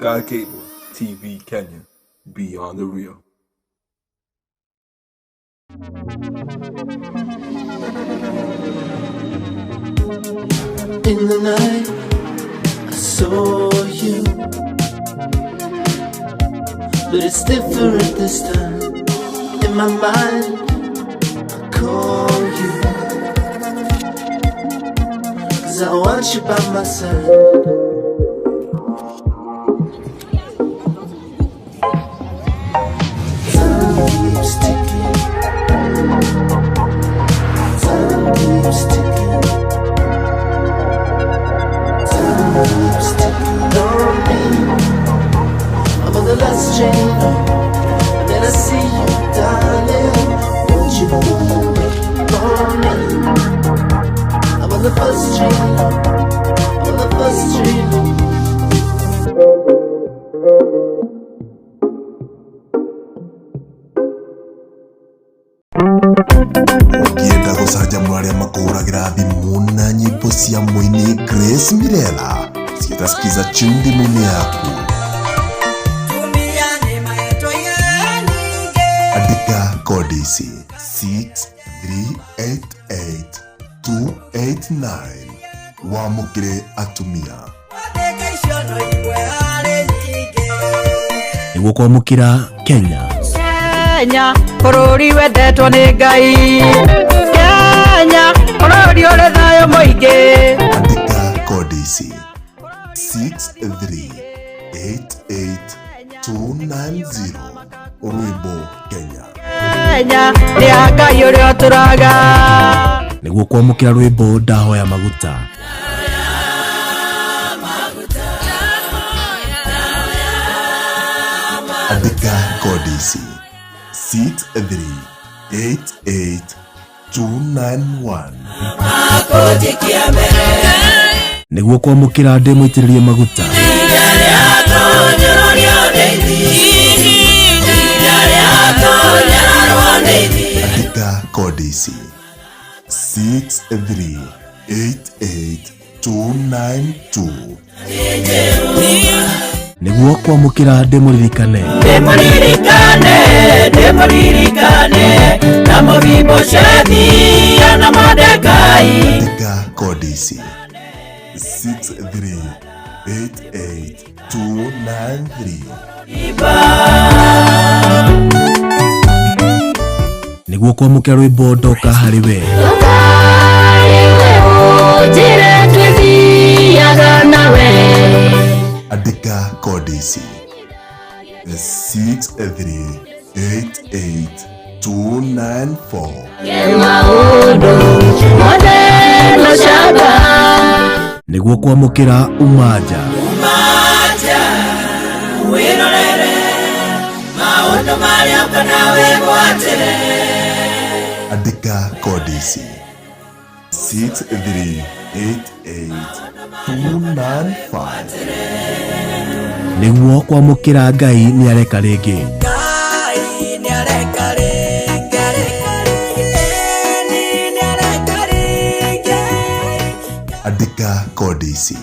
Sky Cable TV Kenya. Beyond the Real. In the night, I saw you. But it's different this time. In my mind, I call you. 'Cause I want you by my side. Time keeps ticking. Time keeps ticking. Time keeps ticking on me. I'm on the last train home, and then I see you, darling. Won't you wait for me? I'm on the first train home. I'm on the first train home. Ũngĩenda gũcanjamũra arĩa makũhũragĩra thimũ na nyĩmbo cia mũini Grace Mirella ciĩta Skiza tune thimũ-inĩ yaku, andĩka kodi ici 6388289 wamũkĩre atumia. Nĩguo kwamũkĩra Kenya. Kenya bũrũri wendetwo nĩ Ngai, Kenya bũrũri ũrĩ thayũ mũingĩ. Andĩka kodi ici 6388290 rwĩmbo Kenya. Kenya nĩ ya Ngai ũrĩa ũtũraga. Nĩguo kwamũkĩra rwĩmbo Ndahoya Maguta. Andĩka kodi ici 6388291. Nĩguo kwamũkĩra Ndĩ Mũitĩrĩrie Maguta. Andĩka kodi ici 6388292. Nĩguo kwamũkĩra Ndĩmũririkane. Ndĩmũririkane, ndĩmũririkane na Mũbiboshethi na Mordekai. Andĩka kodi ici 6388293. Nĩguo kwamũkĩra rwĩmbo Ndoka Harĩ We. Njĩra twĩthiaga nawe. Andĩka kodi ici 6388294. Maũndũ mothe macamba. Nĩguo kwamũkĩra Umaja. Maja wĩrorere maũndũ marĩa ũkona wĩgwatĩre. Andĩka kodi ici 6388295. Nĩguo kwamũkĩra Ngai Nĩ Areka Rĩngĩ. Ngai nĩ areka rĩngĩ, ĩni nĩ areka rĩngĩ. Andĩka kodi ici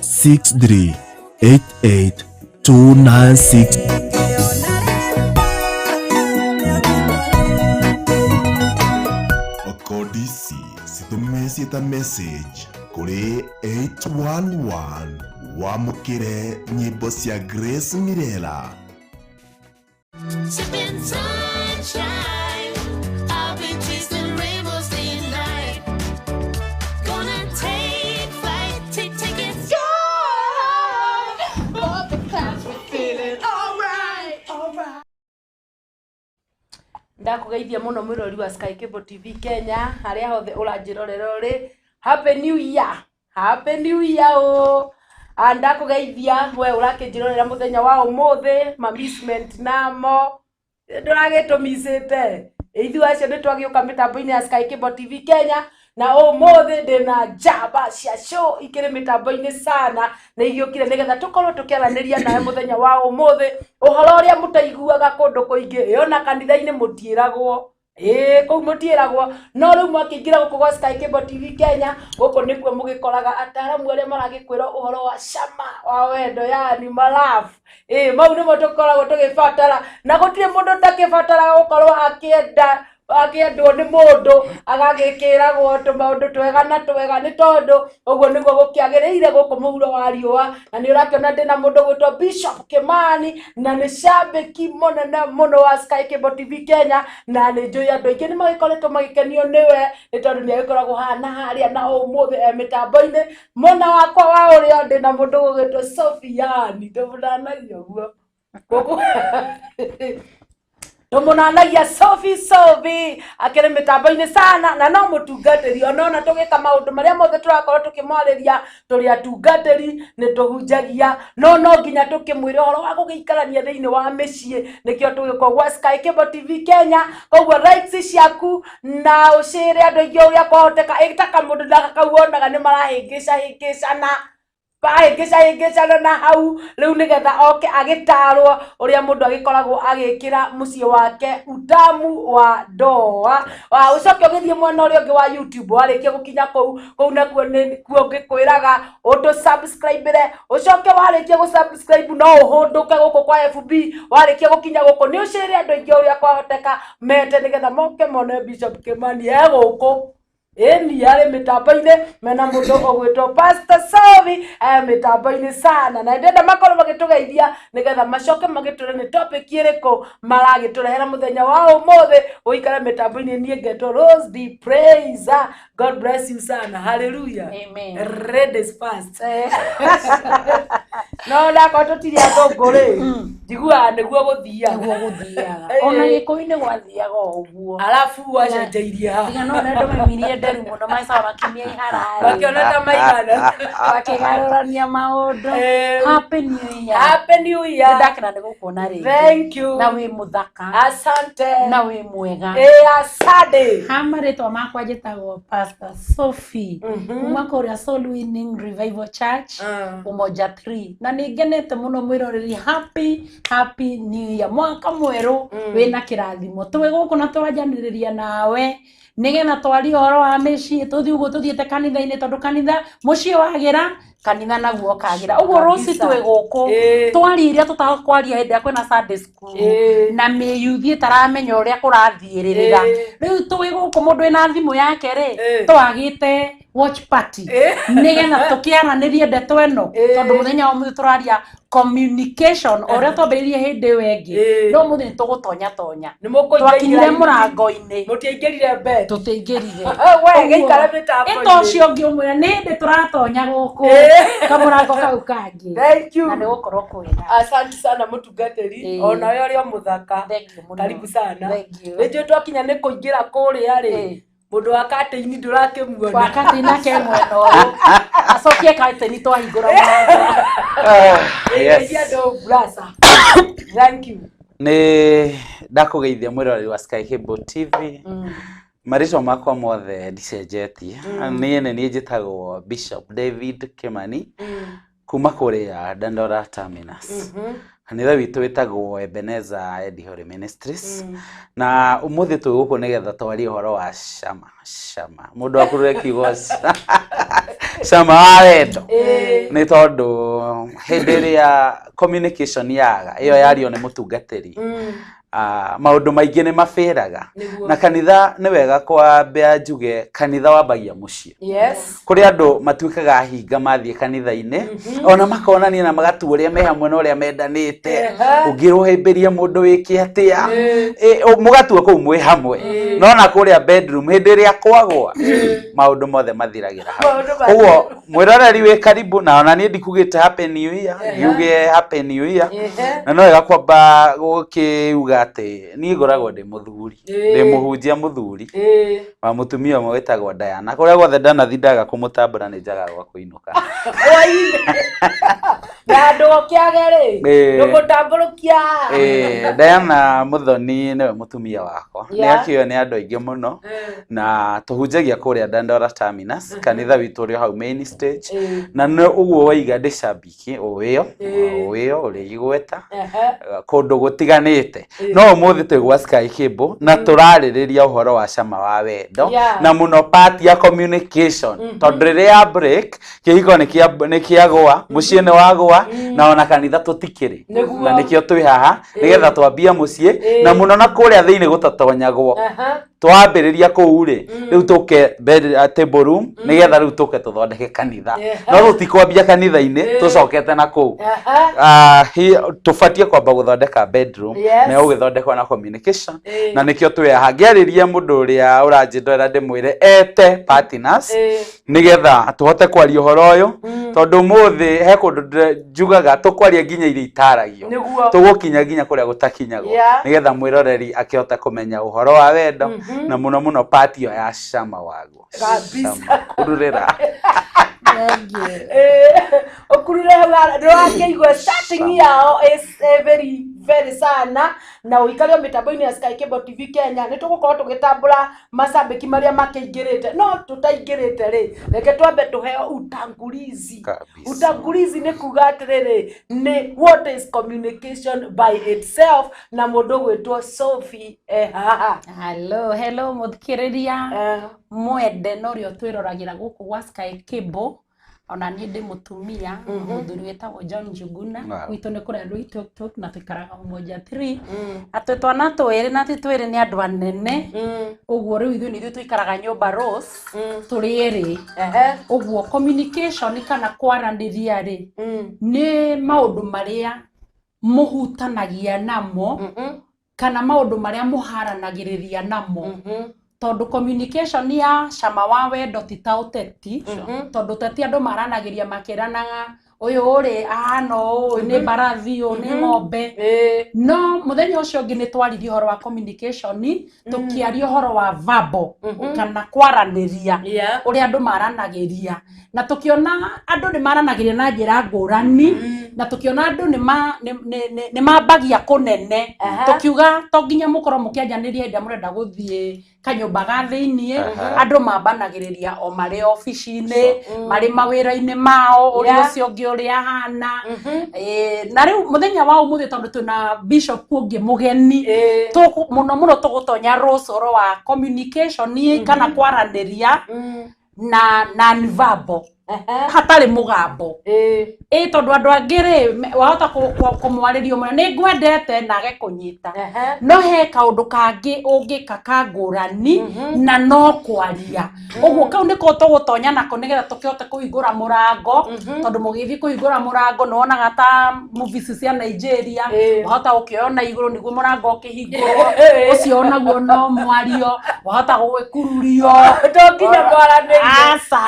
6388296. Kodi ici citũme ciĩta message kũrĩ 811 wamũkĩre nyĩmbo cia Grace Mirella. Sipping sunshine, I'll be chasing rainbows day and night. Gonna take flight, take take it sky. Above the clouds, we're feeling alright, alright. Ndakugeithia muno mwirori wa Sky Cable TV Kenya haria hothe uranjirorera uri. Happy New Year, Happy New Year o. Ndakugeithia we urakĩnjirorera muthenya wa umuthi mamisment namo ndũragĩtũmicĩte ithuĩ acio nĩ twagĩũka mĩtambo-inĩ ya Sky Cable TV Kenya na ũmũthĩ ndĩna njamba cia show ikĩrĩ mĩtambo-inĩ sana na igĩũkire nĩgetha tũkorwo tũkĩaranĩria nawe mũthenya wa ũmũthĩ ũhoro ũrĩa mũtaiguaga kũndũ kũingĩ ĩ ona kanitha-inĩ mũtiĩragwo. Ĩĩ kũu mũtiĩragwo no rĩu mwakĩingĩra gũkũ gwa Sky Cable TV Kenya gũkũ nĩkuo mũgĩkoraga ataaramu arĩa maragĩkwĩra ũhoro wa cama wa wendo yani malove. Ĩĩ mau nĩmo tũkoragwo tũgĩbatara na gũtirĩ mũndũ ũtakĩbataraga gũkorwo akĩenda akĩendwo nĩ mũndũ agagĩkĩragwo tũmaũndũ twega na twega nĩ tondũ ũguo nĩguo gũkĩagĩrĩire gũkũ mũhuro wa riũa na nĩ ũrakĩona ndĩna mũndũ gwĩtwo Bishop Kimani na nĩ cambĩki mũnene mũno wa Sky Cable TV Kenya na nĩ njũĩ andũ aingĩ nĩ magĩkoretwo magĩkenio nĩwe nĩ tondũ nĩ agĩkoragwo haha na harĩa na ũmũthĩ e mĩtambo-inĩ mwena wakwa wa ũrĩo ndĩna mũndũ ũgwĩtwo Sofiani tũmũnanagia ũguo gũkũ tũmũnanagia Sofi Sofi akĩrĩ mĩtambo-inĩ sana na no mũtungatĩri onona tũgĩka maũndũ marĩa mothe tũrakorwo tũkĩmwarĩria tũrĩ atungatĩri nĩ tũhunjagia no no nginya tũkĩmwĩre ũhoro wa gũgĩikarania thĩinĩ wa mĩciĩ nĩkĩo tũgĩkorwo gwa Sky Cable TV Kenya koguo likes ciaku na ũcĩre andũ aingĩ ũrĩa kwahoteka ĩta kamũndũ ndaka kau wonaga nĩ marahĩngĩca hĩngĩcana bahĩngĩcahĩngĩcana na hau rĩu nĩgetha oke agĩtarwo ũrĩa mũndũ agĩkoragwo agĩkĩra mũciĩ wake utamu wa ndoa wa ũcoke ũgĩthiĩ mwena ũrĩa ũngĩ wa YouTube warĩkia gũkinya kũu kũu nakuo nĩkuo ngĩkwĩraga ũtũ subscribe ũcoke warĩkia gũ subscribe no ũhũndũke gũkũ kwa FB warĩkia gũkinya gũkũ nĩ ũcĩre andũ aingĩ ũrĩa kwahoteka mete nĩgetha moke mone Bishop Kimani e gũkũ ĩni arĩ mĩtambo-inĩ mena mũndũ ũgwĩtwo Pastor Sofi e mĩtambo-inĩ sana na ndĩrenda makorwo magĩtũgeithia nĩgetha macoke magĩtũre nĩ topic ĩrĩkũ maragĩtũrehera mũthenya wa ũmũthĩ ũikare mĩtambo-inĩ niĩ ngetwo Rose the Praiser. God bless you sana. Hallelujah. Amen. Ladies first. No ndakorwo tũtirĩ athũngũ rĩ njiguaga nĩguo gũthiaga Nĩguo gũthiaga. Eh. Ona gĩkũyũ-inĩ gwathiaga o ũguo. Arabu wacenjeirie ha Tiga no ũrĩa andũ maimirie nderu mũno maicaga makimia ihararĩ. Makĩona ta maigana. Makĩgarũrania maũndũ. Eh. Happy New Year. Happy New Year. Nĩndakena nĩ gũkuona rĩngĩ. Thank you. Na wĩ mũthaka. Asante. Na wĩ mwega. Eh, asante. Ha marĩtwa makwa njĩtagwo Pastor Sophie kuma kũrĩa Soul Winning Revival Church Umoja 3 na nĩ ngenete mũno mwĩroreri happy happy new year mwaka mwerũ wĩna kĩrathimo twĩ gũkũ na twanjanĩrĩria nawe nĩgetha twarie ũhoro wa mĩciĩ tũthiĩ ũguo tũthiĩte kanitha-inĩ tondũ kanitha mũciĩ wagĩra kanitha naguo ũkagĩra ũguo rũci twĩ gũkũ twarie iria tũtakwaria hĩndĩ ĩrĩa kwĩna Sunday school na mĩyuthi ĩtaramenya ũrĩa kũrathiĩrĩrĩra rĩu twĩ gũkũ mũndũ wĩna thimũ yake rĩ twagĩte watch party nĩgetha tũkĩaranĩrie ndeto ĩno tondũ mũthenya wa ũmũthĩ tũraria communication o ũrĩa twambĩrĩirie hĩndĩ ĩyo ĩngĩ no ũmũthĩ nĩ tũgũtonya tonya twakinyire mũrango-inĩ mũtiaingĩrire mbere tũtiaingĩrire We, gĩikare mĩtambo-inĩ. ĩta ũcio ũngĩ ũmwĩre nĩ hĩndĩ tũratonya gũkũ kamũrango kau kangĩ Thank you. na nĩ gũkorwo kwega Asante sana mũtungatĩri onawe ũrĩ o mũthaka karibu sana nĩ njũĩ twakinya nĩ kũingĩra kũrĩa rĩ mũndũ wa katĩini ndũrakĩmuona wa katĩini ake mwena ũyũ acokie katĩini twahingũra mũrango Yes. Geithia andũ brasa. Thank you. Nĩ ndakũgeithia mwĩroreri wa Sky Cable TV marĩtwa makwa mothe ndicenjetie niĩ nĩ niĩ njĩtagwo Bishop David Kimani kuma kũrĩa Dandora Terminus kanitha witũ wĩtagwo Ebenezer Ed Holy Ministries na ũmũthĩ twĩ gũkũ nĩgetha twarie ũhoro wa cama cama mũndũ akurure kiugo cama wa wendo nĩ tondũ hĩndĩ ĩrĩa communication yaga ĩyo yario nĩ mũtungatĩri maũndũ maingĩ nĩ mabĩraga Nĩguo. na kanitha nĩ wega kwambia njuge kanitha wambagia mũciĩ Yes. kũrĩ andũ matuĩkaga hinga mathiĩ kanitha-inĩ ona makonania na magatua ũrĩa me hamwe na ũrĩa mendanĩte ũngĩrũhĩmbĩria mũndũ wĩke atĩa mũgatua kũu mwĩ hamwe no na kũrĩa bedroom hĩndĩ ĩrĩa kwagwa maũndũ mothe mathiragĩra hau ũguo mwĩroreri wĩ karibu na ona niĩ ndikugĩte happy new year ngiuge happy new year na no wega kwamba gũkĩuga atĩ niĩ ngoragwo ndĩ mũthuri ndĩ mũhunjia mũthuri wa mũtumia ũmwe wĩtagwo Diana kũrĩa guothe ndanathindaga kũmũtambũra nĩ njagaga gwa kũinũka Na ndũgũkĩage rĩ, ndũgũtambũrũkia. Diana Muthoni nĩwe mũtumia wakwa. Nĩ akĩoĩ nĩ andũ aingĩ mũno na tũhunjagia kũrĩa Dandora Terminus, kanitha witũ ũrĩ o hau main stage. Na nĩ ũguo waiga ndĩ cambiki ũĩyo ũĩyo ũrĩ igweta kũndũ gũtiganĩte. No ũmũthĩ twĩ gwa Sky Cable na tũrarĩrĩria ũhoro wa cama wa wendo na mũno part ya communication, tondũ rĩrĩa ya break kĩhiko nĩ kĩagũa, mũciĩ nĩ wagũa, na ona kanitha tũtikĩrĩ. Na nĩkĩo twĩ haha nĩgetha twambie mũciĩ na mũno na kũrĩa thĩinĩ gũtatonyagwo. Twambĩrĩria kũu rĩ, rĩu tũke bed table room nĩgetha rĩu tũke tũthondeke kanitha. No tũtikwambia kanitha-inĩ tũcokete na kũu. Tũbatiĩ kwamba gũthondeka bedroom na ũgĩthondekwo na communication, na nĩkĩo twĩ haha. Ngĩarĩria mũndũ ũrĩa ũranjĩndorera ndĩmwĩre ete partners nĩgetha tũhote kwaria ũhoro ũyũ, tondũ ũmũthĩ he kũndũ njugaga tũkwaria nginya iria itaragio, tũgũkinya nginya kũrĩa gũtakinyagwo, nĩgetha mwĩroreri akĩhote kũmenya ũhoro wa wendo na mũno mũno part ĩyo ya cama waguo. Kururĩra. Ũkurure hau ndĩrakĩigua starting yao is very very sana. Na ũikare mĩtambo-inĩ ya Sky Cable TV Kenya, nĩ tũgũkorwo tũgĩtambũra macambĩki marĩa makĩingĩrĩte. No tũtaingĩrĩte rĩ, reke twambe tũheo utangulizi. Utangulizi nĩ kuga atĩrĩrĩ, nĩ what is communication by itself, na mũndũ ũgwĩtwo Sophie haha. Hello, hello mũthikĩrĩria mwende na ũrĩa ũtwĩroragĩra gũkũ gwa Sky Cable. Ona niĩ ndĩ mũtumia, mũthuri wĩtagwo John Njuguna. Gwitũ nĩ kũrĩa Loitoktok na tũikaraga Umoja 3, na twĩ twana twĩrĩ, na ti twĩrĩ nĩ andũ anene. Ũguo rĩu ithuĩ nĩ ithuĩ tũikaraga nyũmba Rose tũrĩ erĩ. Ũguo communication kana kwaranĩria rĩ, nĩ maũndũ marĩa mũhutanagia namo kana maũndũ marĩa mũharanagĩrĩria namo, tondũ communication ya cama wa wendo ti ta ũteti, tondũ ũteti andũ maranagĩria makĩranaga ũyũ ũrĩ ahana ũũ, nĩ mbarathi, ũyũ nĩ ng'ombe. No mũthenya ũcio ũngĩ nĩ twaririe ũhoro wa communication, tũkĩaria ũhoro wa verbal kana kwaranĩria, ũrĩa andũ maranagĩria, na tũkĩona andũ nĩ maranagĩria na njĩra ngũrani, na tũkĩona andũ nĩ mambagia kũnene. Tũkiuga to nginya mũkorwo mũkĩanjanĩria hĩndĩ ĩrĩa mũrenda gũthiĩ kanyũmba ga thĩiniĩ, andũ mambanagĩrĩria o marĩ obici-inĩ, marĩ mawĩra-inĩ mao, ũrĩa ũcio ũngĩ ũrĩa ahana. Na rĩu mũthenya wa ũmũthĩ, tondũ twĩna bishop ũngĩ mũgeni, mũno mũno tũgũtonya Rose ũhoro wa communication kana kwaranĩria na non-verbal, hatarĩ mũgambo. Ĩ tondũ andũ angĩ rĩ, wahota kũmwarĩria ũmwĩre nĩ ngwendete na age kũnyita, no he kaũndũ kangĩ ũngĩka ka ngũrani na no kwaria. Ũguo kau nĩko tũgũtonya nako nĩgetha tũkĩhote kũhingũra mũrango, tondũ mũgĩthiĩ kũhingũra mũrango nĩ wonaga ta movies cia Nigeria, wahota gũkĩoywo na igũrũ nĩguo mũrango ũkĩhingũrwo, ũcio onaguo no mwario, wahota gũgĩkururio. To nginya mwaranĩrie. Aca,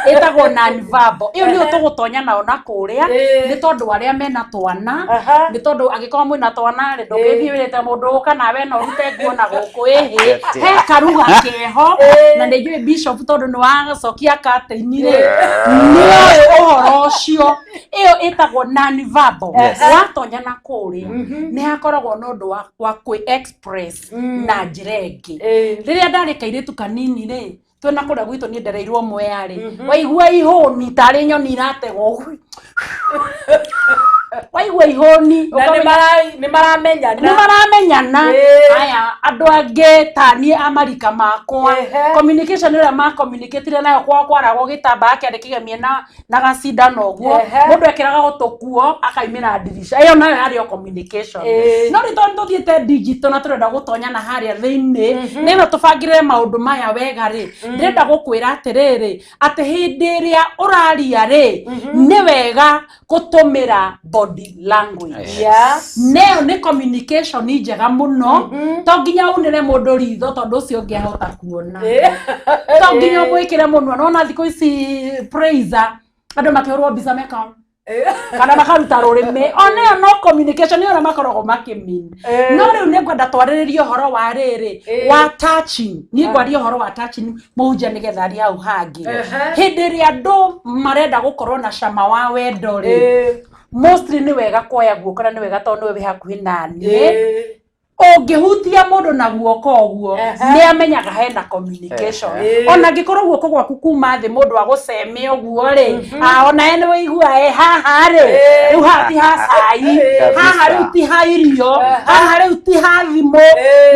ĩtagwo non-verbal. Ĩyo nĩyo tũgũtonya nao na kũrĩa, nĩ tondũ arĩa mena twana, nĩ tondũ angĩkorwo mwĩna twana rĩ, ndũngĩthiĩ wĩrĩte mũndũ ũka nawe na ũrute nguo na gũkũ. Ĩhĩ, he karuga keho, na nĩ njũĩ bishop tondũ nĩ wacokia curtain rĩ, nĩoĩ ũhoro ũcio. Ĩyo ĩtagwo non-verbal. Watonya na kũrĩa nĩ hakoragwo na ũndũ wa kwĩ express na njĩra ĩngĩ. Rĩrĩa ndarĩ kairĩtu kanini rĩ, twĩna kũrĩa gwitũ niĩ ndereirwo Mwea rĩ, waigua ihũni tarĩ nyoni irategwo, waigua ihũni Na nĩ maramenyana. Nĩ maramenyana. Aya andũ angĩ ta niĩ a marika makwa, communication ĩrĩa ma communicatire nayo kwao kwaragwo gĩtambaya kĩarĩ kĩgemie na gacindano ũguo, mũndũ ekĩraga gũtũ kuo akaimĩra ndirica, ĩyo nayo yarĩ o communication. No rĩu tondũ tũthiĩte digital na tũrenda gũtonya na harĩa thĩinĩ nĩgetha tũbangĩrĩre maũndũ maya wega rĩ, ndĩrenda gũkwĩra atĩrĩrĩ, atĩ hĩndĩ ĩrĩa ũraria rĩ, nĩ wega gũtũmĩra body language. Neyo nĩ communication njega mũno. To nginya unĩre mũndũ ritho tondũ ũcio ũngĩ ahota kuona, to nginya ũmwĩkĩre mũnua. Nona thikũ ici praiser andũ makĩhũrwo mbica meka kana makaruta rũrĩmĩ, onayo no communication nĩ ũrĩa makoragwo makĩmean. No rĩu nĩ ngwenda twarĩrĩrie ũhoro wa rĩrĩ wa touching. Niĩ ngwaria ũhoro wa touching, mũhunjia nĩgetha arie hau hangĩ. Hĩndĩ ĩrĩa andũ marenda gũkorwo na cama wa wendo rĩ, Mostly nĩ wega kuoya guoko na nĩ wega tondũ nĩwe wĩ hakuhĩ naniĩ. Ũngĩhutia mũndũ na guoko ũguo, nĩ amenyaga hena communication. Ona angĩkorwo guoko gwaku kuma thĩ mũndũ agũceme ũguo rĩ, ona we nĩ wĩigua e haha rĩ, rĩu haha ti ha cai, haha rĩu ti ha irio, haha rĩu ti ha thimũ,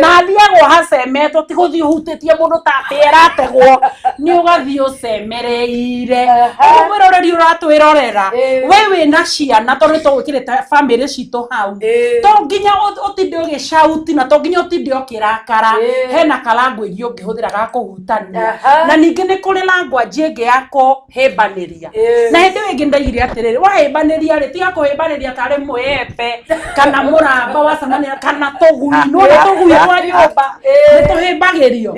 na athiagwo hacemetwo, ti gũthiĩ ũhutĩtie mũndũ ta atĩ ĩrategwo, nĩ ũgathiĩ ũcemereire. Ũguo mwĩroreri ũratwĩrorera, we wĩna ciana, tondũ nĩ tũgwĩkĩrĩte bamĩrĩ citũ hau, to nginya ũtinde ũgĩcauti na to nginya ũtinde ũkĩrakara. Hena ka language ũngĩhũthĩra ga kũhutania, na ningĩ nĩ kũrĩ language ĩngĩ ya kũhĩmbanĩria. Na hĩndĩ ĩyo ĩngĩ ndaigire atĩrĩrĩ, wahĩmbanĩria rĩ, tiga kũhĩmbanĩria tarĩ mwĩembe kana mũramba wacemania kana tũgui, nĩwona tũgui twa nyũmba nĩ tũhĩmbagĩrio.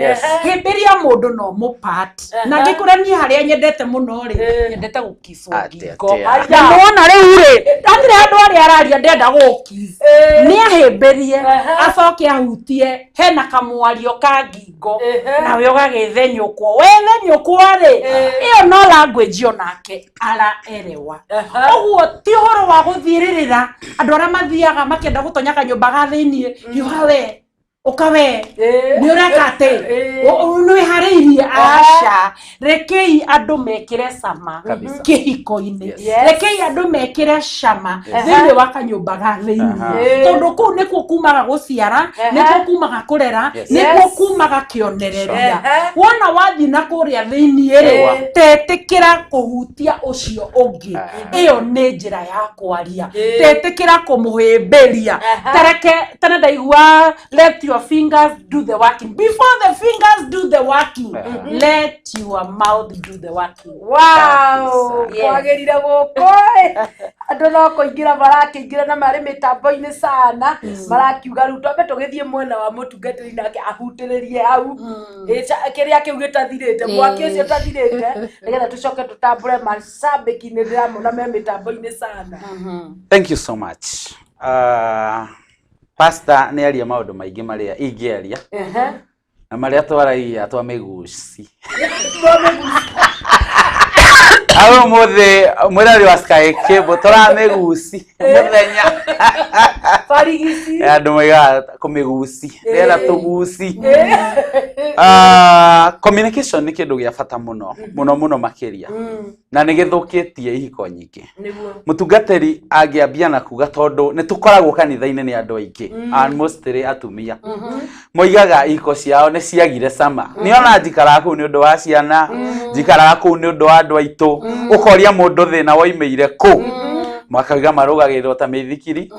Hĩmbĩria mũndũ no mũpat, na ngĩkũra niĩ harĩa nyendete mũno rĩ, nyendete gũkicwo ngingo. Atĩa. Na nĩwona rĩu rĩ, hatirĩ handũ harĩa araria ndenda gũkiss, nĩ ahĩmbĩrie acoke ahutie hena kamwario ka ngingo, nawe ũgagĩthenyũkwo, wethenyũkwo rĩ, ĩyo no language onake araerewa. Ũguo ti ũhoro wa gũthiĩrĩrĩra andũ arĩa mathiaga makĩenda gũtonya kanyũmba ga thĩiniĩ, hiũha we ũka we nĩ ũreka atĩ nĩ wĩharĩirie. Aca, rekei andũ mekĩre cama Kabisa. kĩhiko-inĩ. Yes. Rekei andũ mekĩre cama thĩinĩ wa kanyũmba ga thĩiniĩ, tondũ kũu nĩkuo kumaga gũciara, nĩkuo kumaga kũrera, nĩkuo kumaga kĩonereria. Wona wathiĩ na kũrĩa thĩiniĩ rĩ, tetĩkĩra kũhutia ũcio ũngĩ, ĩyo nĩ njĩra ya kwaria. Tetĩkĩra kũmũhĩmbĩria. Tareke tene ndaigua, let your fingers do the working. Before the fingers do the working, let your mouth do the working. Wow. Yes. Kwagĩrire gũkũ ĩ. Andũ no kũingĩra marakĩingĩra na marĩ mĩtambo-inĩ sana, marakiuga rĩu twambe tũgĩthiĩ mwena wa mũtungatĩri nake ahutĩrĩrie hau. Ĩ, kĩrĩa kĩu gĩtathirĩte, mwaki ũcio ũtathirĩte, nĩgetha tũcoke tũtambũre macambĩki, nĩ ndĩramona me mĩtambo-inĩ sana. Thank you so much. Pastor nĩ aria maũndũ maingĩ marĩa ingĩaria na marĩa twaragia twa mĩguci. Au ũmũthĩ mwĩrori wa Sky Cable tũramĩguci mũthenya. Barigici. Andũ moigaga kũmĩguci nĩgetha tũguci. Communication nĩ kĩndũ gĩa bata mũno mũno mũno makĩria, na nĩ gĩthũkĩtie ihiko nyingĩ. Mũtungatĩri angĩambia na kuga, tondũ nĩ tũkoragwo kanitha-inĩ nĩ andũ aingĩ, and mostly atumia moigaga ihiko ciao nĩ ciagire cama. Nĩ ona njikaraga kũu nĩ ũndũ wa ciana, njikaraga kũu nĩ ũndũ wa andũ aitũ. Ũkoria mũndũ thĩna woimĩire kũ, makoiga marũgagĩrĩrwo ta mĩithikiri,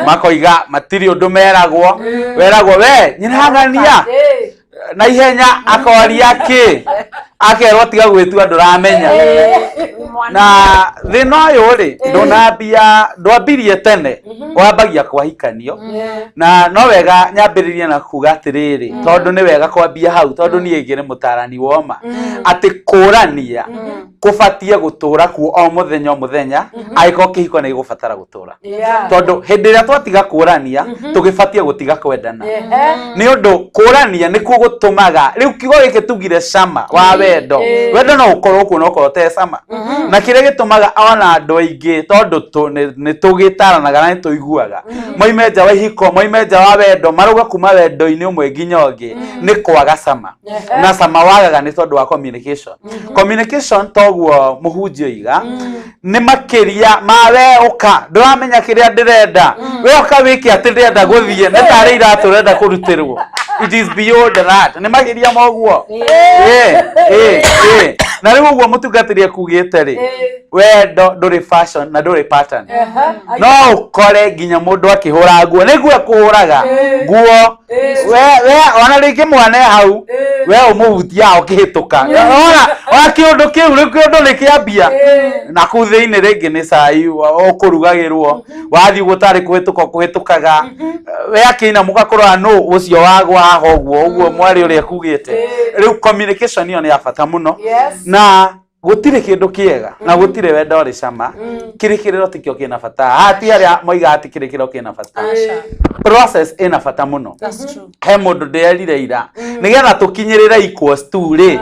makoiga matirĩ ũndũ meragwo, weragwo we nyinagania na ihenya, akoria kĩ, akerwo tiga gwĩtua ndũramenya. Na thĩna ũyũ rĩ, ndũnambia, ndwambirie tene, wambagia kwahikanio. Na no wega nyambĩrĩrie na kuga atĩrĩrĩ, tondũ nĩ wega kwambia hau, tondũ niĩ ngĩrĩ mũtarani woma atĩ kũrania kũbatiĩ gũtũra kuo o mũthenya o mũthenya, angĩkorwo kĩhiko nĩ gĩgũbatara gũtũra, tondũ hĩndĩ ĩrĩa twatiga kũrania, tũgĩbatiĩ gũtiga kwendana, nĩ ũndũ kũrania nĩkuo gũtũmaga rĩu kiugo gĩkĩ tugire cama wa wendo. Wendo no ũkorwo kuo no ũkorwo te cama, na kĩrĩa gĩtũmaga ona andũ aingĩ, tondũ nĩ tũgĩtaranaga na nĩ tũiguaga moime nja wa ihiko, moime nja wa wendo, marauga kuma wendo-inĩ ũmwe nginya ũngĩ nĩ kwaga cama. Na cama wagaga nĩ tondũ wa communication. Communication toguo mũhunjia oiga nĩ makĩria ma we ũka ndũramenya kĩrĩa ndĩrenda, we ũka wĩke atĩ ndĩrenda gũthiĩ nĩ tarĩ iratũ ũrenda kũrutĩrwo. It is beyond that, nĩ makĩria ma ũguo. Ĩ. Na rĩu ũguo mũtungatĩri ekugĩte rĩ, wendo ndũrĩ fashion na ndũrĩ pattern. No ũkore nginya mũndũ akĩhũra nguo nĩguo ekũhũraga nguo we we ona rĩngĩ mwana e hau, we ũmũhutia ũkĩhĩtũka, ona kĩũndũ kĩu rĩu kĩũndũ nĩ kĩambia na kũu thĩinĩ. Rĩngĩ nĩ cai ũkũrugagĩrwo, wathiĩ ũguo tarĩ kũhĩtũka ũkũhĩtũkaga, we akĩinamũka kũrora nũ ũcio wagwa haha, ũguo ũguo mwarĩ ũrĩa ekugĩte. Rĩu communication ĩyo nĩ ya bata mũno. Na gũtirĩ kĩndũ kĩega na gũtirĩ wendo ũrĩ cama kĩrĩkĩrĩro tikĩo kĩna bata. Haha ti arĩa moigaga atĩ kĩrĩkĩrĩro kĩna bata, process ĩna bata mũno. That's true. He mũndũ ndĩrerire ira, nĩgetha tũkinyĩrĩre equals to rĩ,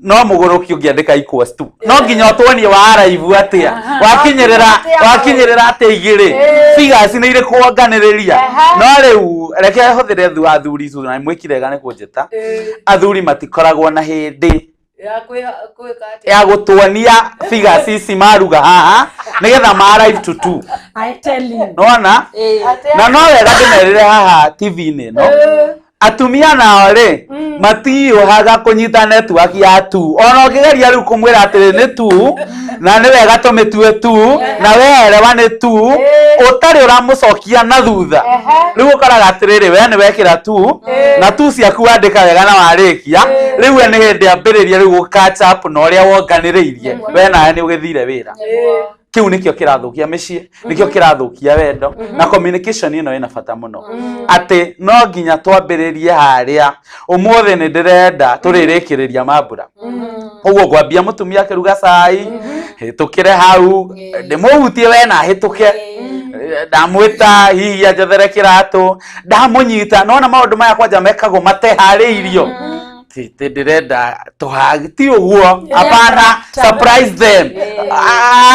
No mũgũrũki ũngĩandĩka equals to no nginya ũtuonie wa arrive atĩa, wakinyĩrĩra wakinyĩrĩra atĩa igĩrĩ, figures nĩ irĩkũ wonganĩrĩria. No rĩu reke hũthĩre athuri na mwĩkire wega nĩ kũnjĩta. Athuri matikoragwo na hĩndĩ ya kwĩka atĩa? Ya gũtuonia figures ici maruga haha nĩgetha ma arrive to two. I tell you. Nona na no wega ndĩmerĩre haha TV-inĩ ĩno, atumia nao rĩ matihiũhaga kũnyita network ya tu, ona ũngĩgeria rĩu kũmwĩra atĩrĩ nĩ tu na nĩ wega tũmĩtue tu na weerewa nĩ tu, ũtarĩ ũramũcokia na thutha. Rĩu ũkoraga atĩrĩrĩ, we nĩ wekĩra tu na tu ciaku wandĩka wega na warĩkia, rĩu we nĩ hĩndĩ ambĩrĩria rĩu gũ catch up na ũrĩa wonganĩrĩirie, we nawe nĩ ũgĩthire wĩra. Kĩu nĩkĩo kĩrathũkia mĩciĩ, nĩkĩo kĩrathũkia wendo, na communication ĩno ĩna bata mũno, atĩ no nginya twambĩrĩrie harĩa ũmũthĩ nĩ ndĩrenda tũrĩrĩkĩrĩria mambura. Ũguo ngwambia mũtumia akĩruga cai, hĩtũkĩre hau ndĩmũhutie we na hĩtũke, ndamwĩta hihi anjethere kĩratũ, ndamũnyita. Nona maũndũ maya kwanja mekagwo mateharĩirio. Ti ndĩrenda tũhagi ti ũguo, hapana, surprise them.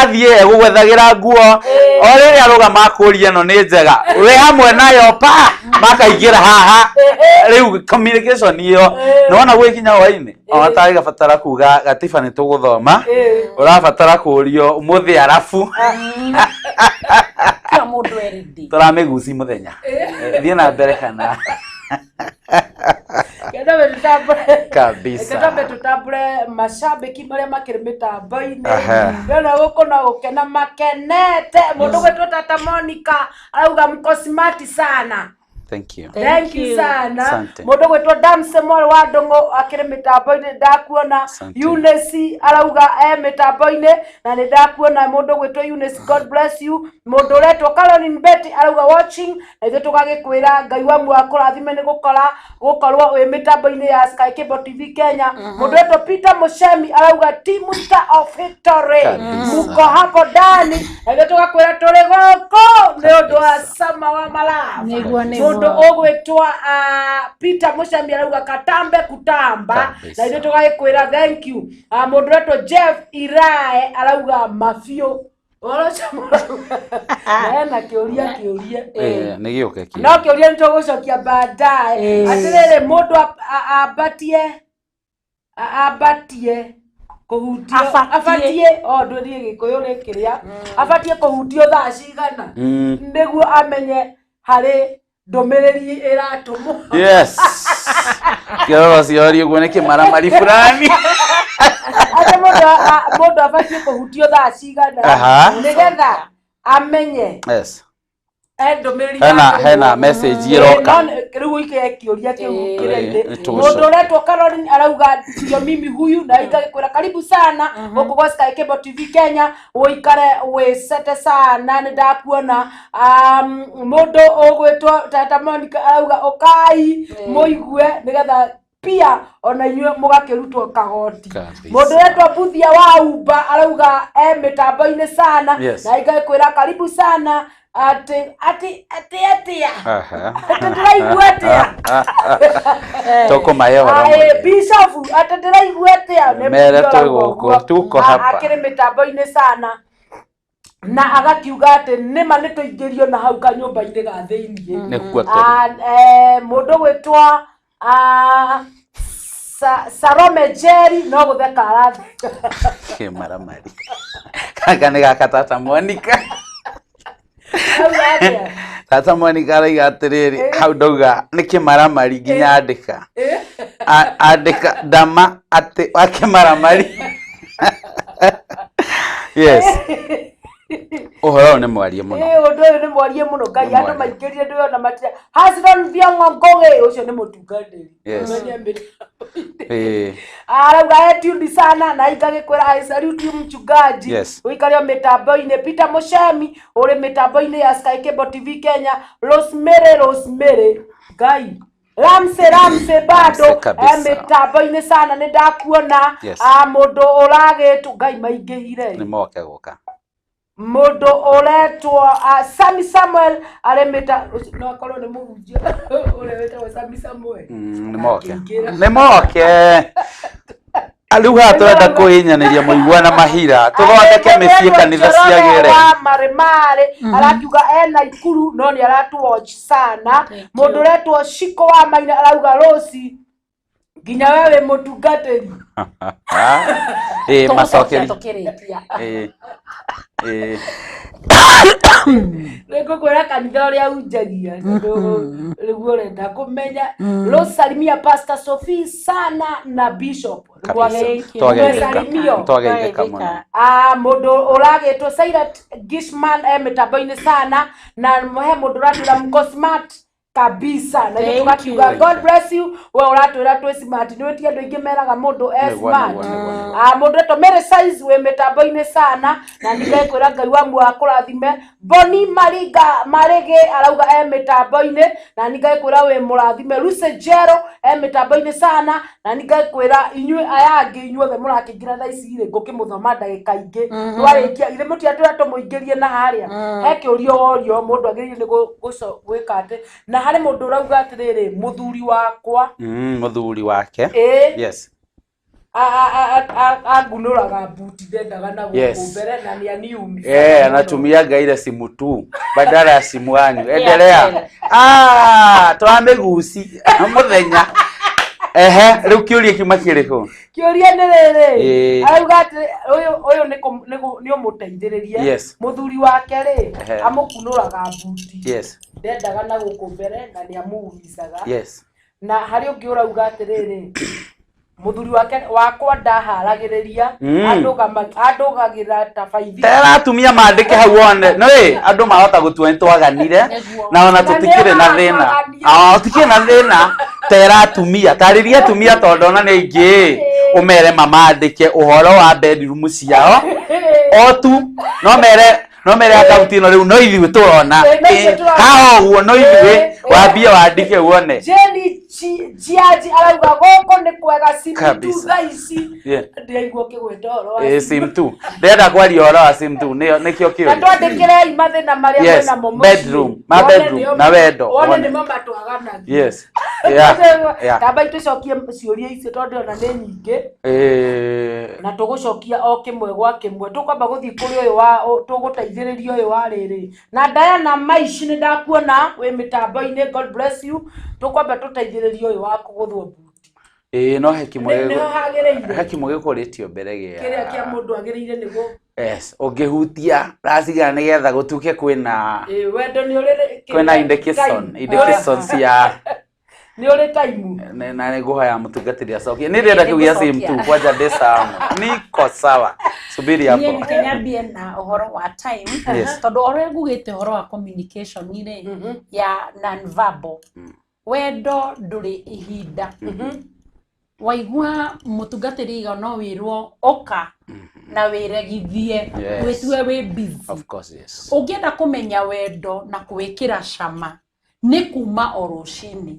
Athiĩ egũgwethagĩra nguo, o rĩrĩa arũgama akũria ĩno nĩ njega, wĩ hamwe nayo pa makaingĩra haha. Rĩu communication ĩyo nĩwona gwĩkinya hwainĩ ona tarĩ kuga gatiba nĩ tũgũthoma, ũrabatara kũrio ũmũthĩ arabu Kila mũndũ erindi. Tũramĩguci mũthenya. Thiĩ na mbere kana Kenda tutambure. Kabisa. Kenda tutambure mashabiki marĩa makĩrĩ mĩtambo-inĩ. Ndĩrona gũkũ no gũkena makenete. Mũndũ gwĩtwo Tata Monica arauga mko smart sana. Thank you. Thank you sana. Asante. Mũndũ gwĩtwo Damse Mwarĩ wa Ndũng'ũ akĩrĩ mĩtambo-inĩ, ndakuona. Asante. Eunice arauga e mĩtambo-inĩ na nĩ ndakuona. Mũndũ gwĩtwo Eunice, God bless you. Mũndũ ũretwo Caroline Betty arauga watching, na ithuĩ tũgagĩkwĩra Ngai wa muoyo akũrathime nĩ gũkora gũkorwo wĩ mĩtambo-inĩ ya Sky Cable TV Kenya. Mũndũ ũretwo Peter Mushemi arauga team Star of Victory, Kabisa. muko hapo ndani, na ithuĩ tũgakwĩra tũrĩ gũkũ nĩ ũndũ wa sama wa malava. Nĩguo, nĩguo. Mũndũ ũgwĩtwo Peter Mushemi arauga katambe kutamba, Kabisa. na ithuĩ tũgagĩkwĩra thank you. Mũndũ ũretwo Jeff Irae arauga mabiũ ũhoro ũcio mũrauga na ena kĩũria. Nĩ gĩũke kĩ No kĩũria nĩ tũgũcokia baadaye. Atĩrĩrĩ, mũndũ ambatie kũhutio Abatie. Abatie o ndũrie gĩkũyũ rĩkĩrĩa abatie kũhutio thaa cigana nĩguo amenye harĩ ndũmĩrĩri ĩratũmwo? Yes, kĩroro cioria ũguo nĩ kĩmaramari fulani. Atĩ mũndũ abatie kũhutio thaa cigana nĩgetha amenye e ndũmĩrĩri Hena ĩratũmwo? Hena message ĩroka. No, rĩu ũike kĩũria kĩu kĩrĩa-inĩ. Nĩ tũgũcokia. Mũndũ ũretwo Caroline arauga ndio mimi huyu, na ingagĩkwĩra karibu sana gũkũ gwa Sky Cable TV Kenya, ũikare wĩcete sana, nĩ ndakuona. Mũndũ ũgwĩtwo Tata Monica arauga ũkai mũigue nĩgetha pia ona inyuĩ mũgakĩrutwo kagoti. Kabisa. Mũndũ ũretwo Buthia wa Uba arauga e mĩtambo-inĩ sana, na ingagĩkwĩra karibu sana. Atĩ atĩ atĩ atĩa? Atĩ ndĩraigua atĩa? Tũkũmahe ũhoro Aĩ, mũingĩ. Bishop, atĩ ndĩraigua atĩa? Nĩ Mere mũndũ twĩ ũrauga gũkũ, ũguo. tuko hapa. Akĩrĩ mĩtambo-inĩ sana na agakiuga atĩ nĩma nĩ tũingĩrio na hau kanyũmba-inĩ ga thĩiniĩ. Nĩkuo tũrĩ. Mũndũ gwĩtwo Salome Jerry no gũtheka aratheka. Kĩmaramari gaka nĩ gaka Tata Monica. Auga atĩa? Tata Monica arauga atĩrĩrĩ, hau ndauga nĩ kĩmaramari nginya andĩka andĩka ndama atĩ wa kĩmaramari. Yes, ũhoro ũyũ nĩ mwarie mũno. Ũndũ ũyũ nĩ mwarie mũno Ngai. Nĩ Andũ mwarie. maingĩrire ndĩrona matira Hasron Thiong'o Ngũgĩ ũcio nĩ mũtungatĩri. Mwenye mĩtambo-inĩ. Arauga etundi sana na ingagĩkwĩra I salute you mchungaji. Ũikare o mĩtambo-inĩ. Peter Mushemi ũrĩ mĩtambo-inĩ ya Sky Cable TV Kenya. Rosemary, Rosemary Ngai, Ramsey, Ramsey bado Ramsey kabisa. e mĩtambo-inĩ sana, nĩ ndakuona. Mũndũ ũragĩtwo Ngai maingĩhire. Nĩ moke gũka. Mũndũ ũretwo Sami Samuel arĩ mĩta ũcio no akorwo nĩ mũhunjia ũrĩa wĩtagwo Sami Samuel. Nĩ moke. Akĩingĩra. Nĩ moke. Rĩu haha tũrenda kwĩhinyanĩria mũigua na mahira tũthondeke mĩciĩ kanitha ciagĩre. Wa marĩ arakiuga ena ikuru no nĩ aratu watch sana. Mũndũ ũretwo Shiko wa Maina arauga Rosi nginya we wĩ mũtungatĩri. Ĩĩ Tũgũcokia macokeri. tũkĩrĩkia. Ĩĩ. Ĩĩ. Nĩngũkwĩra kanitha ũrĩa unjagia tondũ nĩguo ũrenda kũmenya. Rosalimia Pastor Sophie sana na Bishop. Kabisa. Thank you. Twageithĩka. Mwesalimio. Twageithĩka mũno. Ah, mũndũ ũragĩtwo Sairat Gishman e mĩtambo-inĩ sana na he mũndũ ũratwĩra mko smart kabisa na ithuĩ Thank tũgakiuga you. God bless you we ũratwĩra twĩ smart nĩ wĩtie andũ aingĩ meraga mũndũ e Nĩguo, smart nĩguo, nĩguo, nĩguo. Ah, mũndũ etwo Mary Size wĩ mĩtambo-inĩ sana na nĩngekwĩra Ngai wa muoyo akũrathime. Boni Maringa Marĩgĩ arauga e mĩtambo-inĩ na nĩngekwĩra wĩ mũrathime. Lucy Jero e mĩtambo-inĩ sana na nĩngekwĩra inyuĩ aya angĩ inyuothe mũrakĩingĩra thaa ici rĩ ngũkĩmũthoma ndagĩka ingĩ twarĩkia ithe mũtiatwĩra tũmũingĩrie na harĩa he kĩũria worio mũndũ agĩrĩire nĩ gwĩka atĩ na harĩ mũndũ ũrauga atĩrĩrĩ mũthuri wakwa Mũthuri wake. ĩĩ Yes. angunũraga mbuti ndendaga na gũkũ Yes. mbere na nĩ aniumizaga Eh, mũno. anatumia ile simu tu badala ya simu yanyu. Endelea. Airtel. Ah, twamĩguci mũthenya. Ehe, rĩu kĩũria kiuma kĩrĩkũ? Kĩũria nĩ rĩrĩ Ĩĩ. arauga atĩ ũyũ ũyũ nĩ nĩ ũmũteithĩrĩrie Yes. mũthuri wake rĩ Ehe. amũkunũraga mbuti Yes. ndendaga na gũkũ mbere na nĩ amuumizaga Yes. na harĩ ũngĩ ũrauga atĩrĩrĩ mũthuri wake wakwa ndaharagĩrĩria andũgagĩra ta baithi Tera atumia mandĩke hau one. Nĩ andũ mahota gũtua nĩ twaganire na ona Na tũtikĩrĩ na nĩo thĩna. maratwagania. Ah, tũtikĩrĩ na thĩna. Tera atumia, tarĩria atumia tondũ ona nĩ aingĩ. Ũmere mamandĩke ũhoro wa bedroom ciao. O tu no mere no mere akaunti ĩno rĩu no ithuĩ tũrona. Ĩ, no ithuĩ tũrona. Haha ũguo no ithuĩ Ĩ, ĩ. wambie wandĩke wone. Jenny Jiaji arauga gũkũ nĩ kwega simu tu Kabisa. thaa ici Yeah. ndĩraigua ũkĩgweta ũhoro wa Ĩ, simu. sim tu ndĩrenda kwaria ũhoro wa sim tu nĩkĩo na kĩũria. twandĩkĩrei mathĩna marĩa Yes, mwĩnamo mũciĩ. bedroom, ma Wone bedroom, nĩo- na wendo, wone wone. nĩmo matwaganagia. Yes. Yeah. Yeah. Tamba itũcokie ciũria icio tondũ ona nĩ nyingĩ na tũgũcokia o kĩmwe gwa kĩmwe tũkwamba gũthiĩ kũrĩ ũyũ wa tũgũteithĩrĩria ũyũ wa rĩrĩ na Diana Maici nĩ ndakuona wĩ mĩtambo-inĩ God bless you tũkwamba tũteithĩrĩrie ũyũ wa kũgũthwo mbuti Ĩĩ no he kĩmwe nĩho hagĩrĩire he kĩmwe gĩkũrĩtio mbere kĩrĩa gĩa kĩa mũndũ agĩrĩire nĩ gũ Yes, ũngĩhutia racigana nĩgetha gũtuĩke kwĩna Ĩĩ, wendo nĩ ũrĩ kwĩna indication time. indications ya nĩ ũrĩ taimu na nĩ ngũhoya mũtungatĩri acokie nĩ ndĩrenda kĩu gĩa sim tu kwanja ndĩ sawa niko sawa subiri hapo Niĩ reke nyambie na ũhoro wa time Yes. tondũ ũrĩa ngugĩte ũhoro wa communication rĩ ya non-verbal wendo ndũrĩ ihinda waigua mũtungatĩri iga no wĩrwo ũka na wĩregithie Yes. wĩtue wĩ busy of course yes ũngĩenda kũmenya wendo na kwĩkĩra cama nĩ kuma o rũcinĩ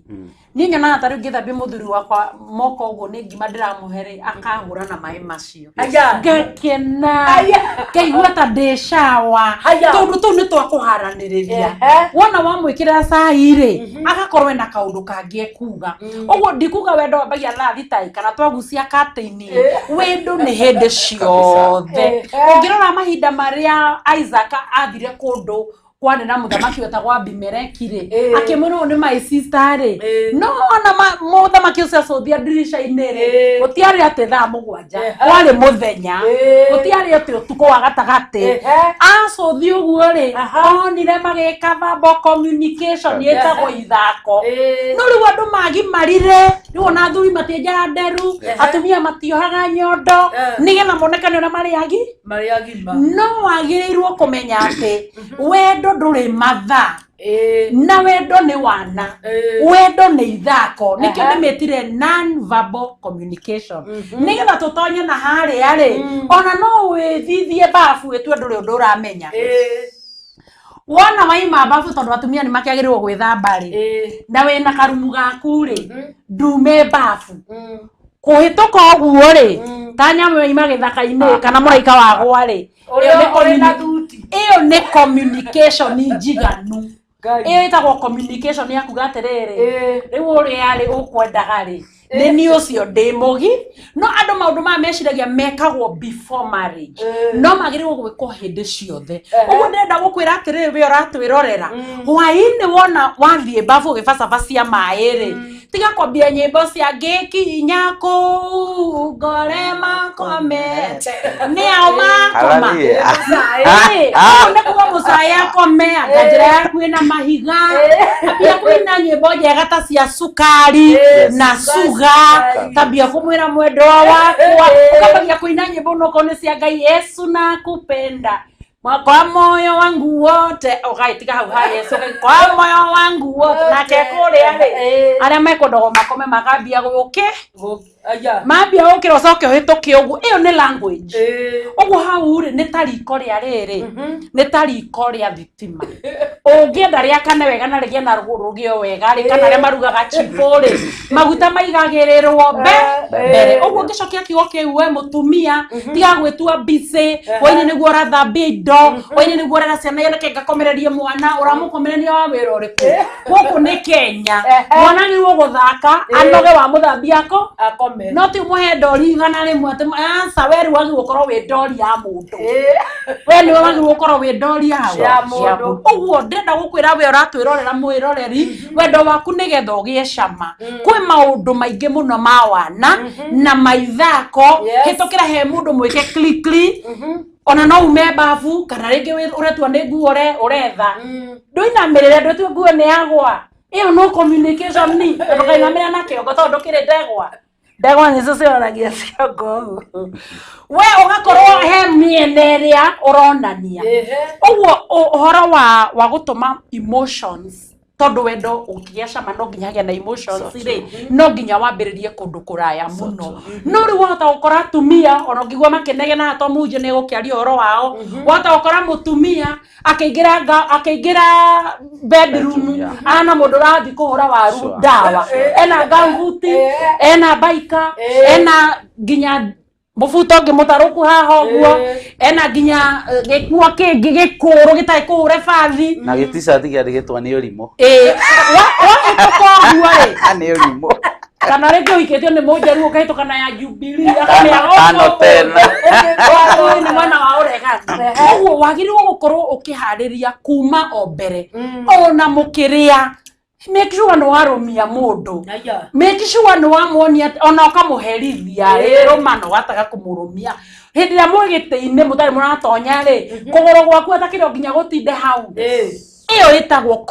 niĩ nyonaga ta rĩu ngĩthambia mũthuri wakwa moko ũguo nĩ ngima ndĩramũhe rĩ akahũra na maĩ macio Aya. ngakena Aya. ngaigua ta ndĩ cawa Aya. tondũ tũu nĩ twakũharanĩrĩria Ehe. wona wamwĩkĩra cai rĩ agakorwo ena kaũndũ kangĩ ekuga ũguo ndikuga wendo wambagia thaa thita ĩ kana twagucia katĩini wendo nĩ hĩndĩ ciothe Ehe. ũngĩrora mahinda marĩa Isaac athire kũndũ kwarĩ na mũthamaki wetagwo Abimeleki rĩ Ĩĩ. akĩmwĩra ũyũ nĩ my sister rĩ Ĩĩ. no ona mũthamaki ũcio acũthia ndirica-inĩ rĩ Ĩĩ. gũtiarĩ atĩ thaa mũgwanja Ehe. kwarĩ mũthenya Ĩĩ. gũtiarĩ atĩ ũtukũ wa gatagatĩ Ehe. acũthi ũguo rĩ Aha. onire magĩka verbal communication ĩtagwo ithako Ĩĩ. no rĩu andũ magimarire rĩu ona athuri matienjaga nderu atumia matiohaga nyondo Eh. nĩgetha monekane ũrĩa marĩ agi marĩ agima no wagĩrĩirwo kũmenya atĩ wendo ndũrĩ mathaa Ĩĩ. na wendo nĩ wana Ĩĩ. wendo nĩ ithako nĩkĩo Aha. ndĩmĩtire non-verbal communication nĩgetha tũtonye na harĩa rĩ ona no wĩthithie babu ĩtue ndũrĩ ũndũ ũramenya Ĩĩ. wona waima babu tondũ atumia nĩ makĩagĩrĩirwo gwĩthamba rĩ Ĩĩ. na wĩna karumu gaku rĩ ndume babu Mm. kũhĩtũka ũguo rĩ ta nyamũ yaima gĩthaka-inĩ kana mũraika wagwa rĩ Ũrĩa ĩyo nĩ ũrĩ na thuti ĩyo nĩ communication njiganu Ngai. ĩyo ĩtagwo communication ya kuga atĩrĩrĩ Ĩĩ. rĩu ũrĩa rĩ ũkwendaga rĩ Nĩ niĩ ũcio ndĩ mũgi no andũ maũndũ maya meciragia mekagwo before marriage, no magĩrĩirwo gwĩkwo hĩndĩ ciothe. Ũguo ndĩrenda gũkwĩra atĩrĩrĩ, we ũratwĩrorera hwaĩ-inĩ, wona wathiĩ babu ũgĩbacabacia maĩ rĩ, tiga kwambia nyĩmbo cia ngĩkinya kũu ngore makomete nĩ ao makoma. Hallelujah. Ĩĩ, ũguo nĩ kuga mũcai akome anga njĩra yaku ĩna mahiga, ambia kũina nyĩmbo njega ta cia cukari na suga, tambia kũmwĩra mwendwa wakwa, ũkambagia kũina nyĩmbo onokorwo nĩ cia Ngai, Yesu nakupenda kwa moyo wangu wote, ũgagĩtiga hau ha Yesu kwa moyo wangu wote, nake kũrĩa rĩ arĩa mekwenda makome makambia gũkĩ mambia gũkĩra ũcoke ũhĩtũke ũguo. Ĩyo nĩ language. Ũguo hau rĩ nĩ ta riko rĩa rĩrĩ, nĩ ta riko rĩa thitima, ũngĩenda rĩakane wega na rĩgĩe na rũgĩo wega rĩ, kana arĩa marugaga chipo rĩ, maguta maigagĩrĩrwo mbere. Ũguo ngĩcokia kiugo kĩu, we mũtumia, tiga gwĩtua busy hwainĩ nĩguo ũrathambia indo, hwainĩ nĩguo ũrera ciana, reke ngakomererie mwana. Ũramũkomereria wa wĩra ũrĩkũ? Gũkũ nĩ Kenya, mwana agĩrĩirwo gũthaka anoge, wamũthambia ako akome. No ti ũmũhe ndori 100 atĩ aca. We rĩu wagĩrĩirwo gũkorwo wĩ ndori ya mũndũ, we nĩwe wagĩrĩirwo gũkorwo wĩ ndori ya Ya mũndũ. Ũguo ndĩrenda gũkwĩra we ũratwĩrorera, mwĩroreri, wendo waku nĩgetha ũgĩe cama, kwĩ maũndũ maingĩ mũno ma wana na maithako. Hĩtũkĩra he mũndũ mwĩke klikli, ona no ume babu kana rĩngĩ ũretua nĩ nguo ũretha, ndũinamĩrĩre, ndũtue nguo nĩ yagwa. Ĩyo no communication ni ndũkainamĩrĩra na kĩongo tondũ ndũkĩrĩ ndegwa. Ndegwa nĩcio cionanagia ciongo ũguo. We ũgakorwo he mĩena ĩrĩa ũronania ũguo ũhoro wa gũtũma emotions, tondũ wendo ũkĩgĩa cama no nginya hagĩe na emotions rĩ, no nginya wambĩrĩrie kũndũ kũraya mũno. No rĩu wahota gũkora atumia ona ũngĩigua makĩnegena to mũhunjia nĩ egũkĩaria ũhoro wao, wahota gũkora mũtumia akĩingĩra bedroom ana mũndũ ũrathiĩ kũhũra waru ndawa, ena gambuti, ena baika, ena nginya mũbuto ũngĩ mũtarũku haha ũguo, ena nginya gĩkuo kĩngĩ gĩkũrũ gĩtarĩ kũhũre bathi. Na gĩticati kĩandĩkĩtwo nĩ ũrimũ. Ĩĩ, wahĩtũka ũguo rĩ, Nĩ ũrimũ. Kana rĩngĩ ũhikĩtio nĩ mũnjaruo ũkahĩtũka na ya Jubilee. Tano tena. Ũyũ nĩ mwena wa ũregani. Ũguo wagĩrĩirwo gũkorwo ũkĩharĩria kuma o mbere, ona mũkĩrĩa, make sure nĩ warũmia mũndũ, make sure nĩ wamuonia, ona ũkamũherithia rĩ, rũma no wataga kũmũrũmia hĩndĩ ĩrĩa mwĩ gĩtĩ-inĩ mũtarĩ mũratonya rĩ, kũgũrũ gwaku atakĩrĩ o nginya gũtinde hau. Ĩyo ĩtagwo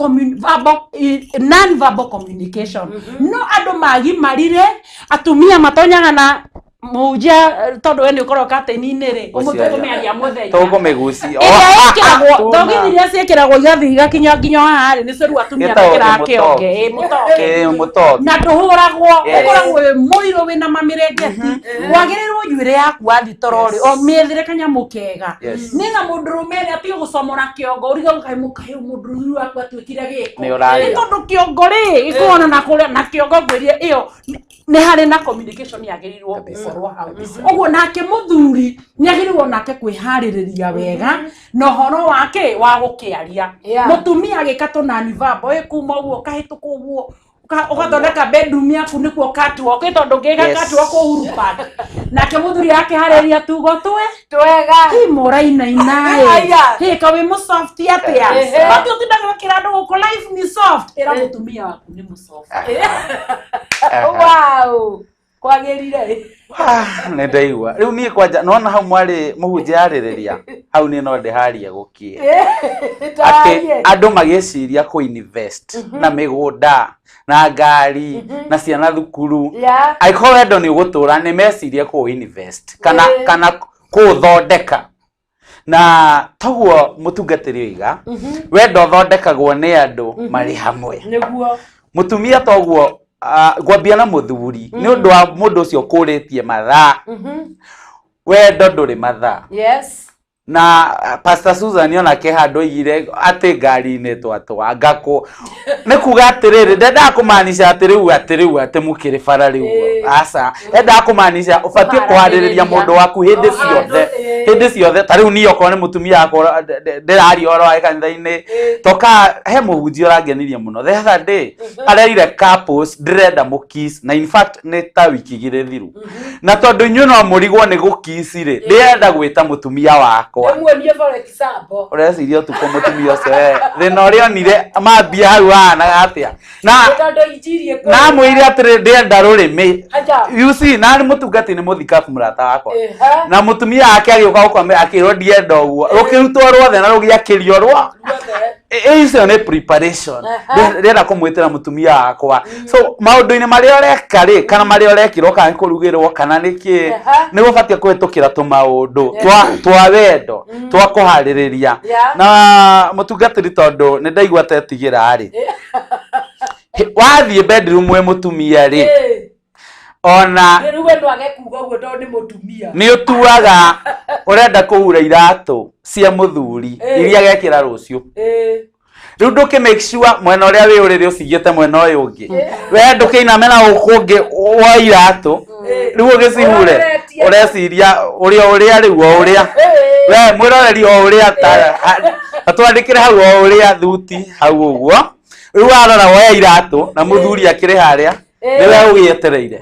non verbal communication. No andũ magimarire, atumia matonyaga na mũhunjia, tondũ we nĩ ũkoragwo kateni-inĩ rĩ, ũmũtũmĩagia mũthenya Tũkũmĩgucia. Ĩrĩa ĩkĩragwo thogithi iria ciĩkĩragwo igathiĩ igakinya nginya haha rĩ, nĩcio rĩu atumia Ĩtagwo mekĩraga kĩmũtoki. kĩonge. Ĩ, mũtoki. Ĩ, mũtoki. Na ndũhũragwo. Ũkoragwo wĩ mũirũ wĩna mamĩrengeti. Wagĩrĩirwo njuĩrĩ yaku wathiĩ toro rĩ, o mĩethĩre kanyamũ kega nĩgetha mũndũrũme rĩ atige gũcomora kĩongo, ũrige kaĩ mũkaĩ mũndũrũme waku atuĩkire gĩko. Nĩ ũrarĩa. Nĩ tondũ kĩongo rĩ gĩkoragwo na kũrĩa na kĩongo ngwĩrie ĩyo nĩ harĩ na communication yagĩrĩirwo gũkorwo hau. Ũguo nake mũthuri nĩ agĩrĩirwo nake kwĩharĩrĩria wega na ũhoro wake wa gũkĩaria. Mũtumia agĩka tũnani verbal ĩ kuma ũguo ũkahĩtũka ũguo ũgathondeka bedroom yaku nĩkuo catwalk, ĩ tondũ ũngĩka catwalk Uhuru Park, nake mũthuri akĩharĩria tugo twe twega hi mũrainaina ĩ. Aya. Hĩ ka wĩ mũsoft atĩa? Bati ũtindaga ũkĩra andũ gũkũ life ni soft, ĩra mũtumia waku nĩ mũsoft. Wow, kwagĩrire. Nĩ ndaigua rĩu niĩ kwanja nona hau mwarĩ mũhunjia yarĩrĩria hau niĩ no ndĩharie gũkĩe atĩ andũ magĩciria kũ invest na mĩgũnda na ngari na ciana thukuru, angĩkorwo wendo nĩ ũgũtũra nĩ mecirie kũ invest kana kana kũũthondeka. Na toguo mũtungatĩri oiga, wendo ũthondekagwo nĩ andũ marĩ hamwe. Mũtumia toguo ngwambia na mũthuri nĩ ũndũ wa mũndũ ũcio ũkũrĩtie mathaa. Wendo ndũrĩ mathaa. Na Pastor Susan onake handũ oigire atĩ ngari-inĩ twatwa ngakũ nĩ kuga atĩrĩrĩ, ndendaga kũmaanisha atĩ rĩu atĩ rĩu atĩ mũkĩrĩ bara rĩu. Aca, endaga kũmaanisha ũbatiĩ kũharĩrĩria mũndũ waku hĩndĩ O handũ, ciothe. Hĩndĩ ciothe. Ta rĩu niĩ okorwo nĩ mũtumia wakwa ndĩraria ũhoro wa kanitha-inĩ, toka he mũhunjia ũrangenirie mũno the other day, arerire couples ndĩrenda mũkiss, na in fact nĩ ta wiki 2 thiru, na tondũ inyuĩ no mũrigwo nĩ gũkiss rĩ, ndĩrenda gwĩta mũtumia wakwa. Ndĩmuonie, for example. Ũreciria ũtukũ mũtumia ũcio we thĩna ũrĩa onire mambia hau ahanaga atĩa na Tondũ injiri ĩkũrĩ. Na amwĩire atĩrĩ, ndĩrenda rũrĩmĩ. Aja. You see, na nĩ mũtungati, nĩ mũthikabu mũrata wakwa. Ehe. Na mũtumia wake agĩũka gũkome akĩrwo ndienda ũguo, rũkĩrutwo ruothe na rũgĩakĩrio rwa Ruothe. Icio nĩ preparation. Aha. Ndĩrenda kũmwĩtĩra mũtumia wakwa, so maũndũ-inĩ marĩa ũreka rĩ, kana marĩa ũrekĩrwo, kana nĩ kũrugĩrwo kana nĩ kĩ, Aha. nĩ gũbatiĩ kũhĩtũkĩra tũmaũndũ twa wendo twa kũharĩrĩria. Na mũtungatĩri, tondũ nĩ ndaigua tetigĩra rĩ, wathiĩ bedroom wĩ mũtumia rĩ, ona Rĩu we no age kuga ũguo tondũ nĩ mũtumia. Nĩ ũtuaga ũrenda kũhura iratũ cia mũthuri iria gekĩra rũciũ. Rĩu ndũkĩ make sure mwena ũrĩa wĩ ũrĩrĩ ũcigĩte mwena ũyũ ũngĩ, we ndũkĩiname na gũkũ ũngĩ wa iratũ rĩu ũgĩcihure. Ũroretie. Ũreciria ũrĩa ũrĩa rĩu o ũrĩa we mwĩroreri o ũrĩa atwandĩkĩre hau o ũrĩa thuti hau ũguo. Rĩu warora woya iratũ na mũthuri akĩrĩ harĩa nĩwe ũgĩetereire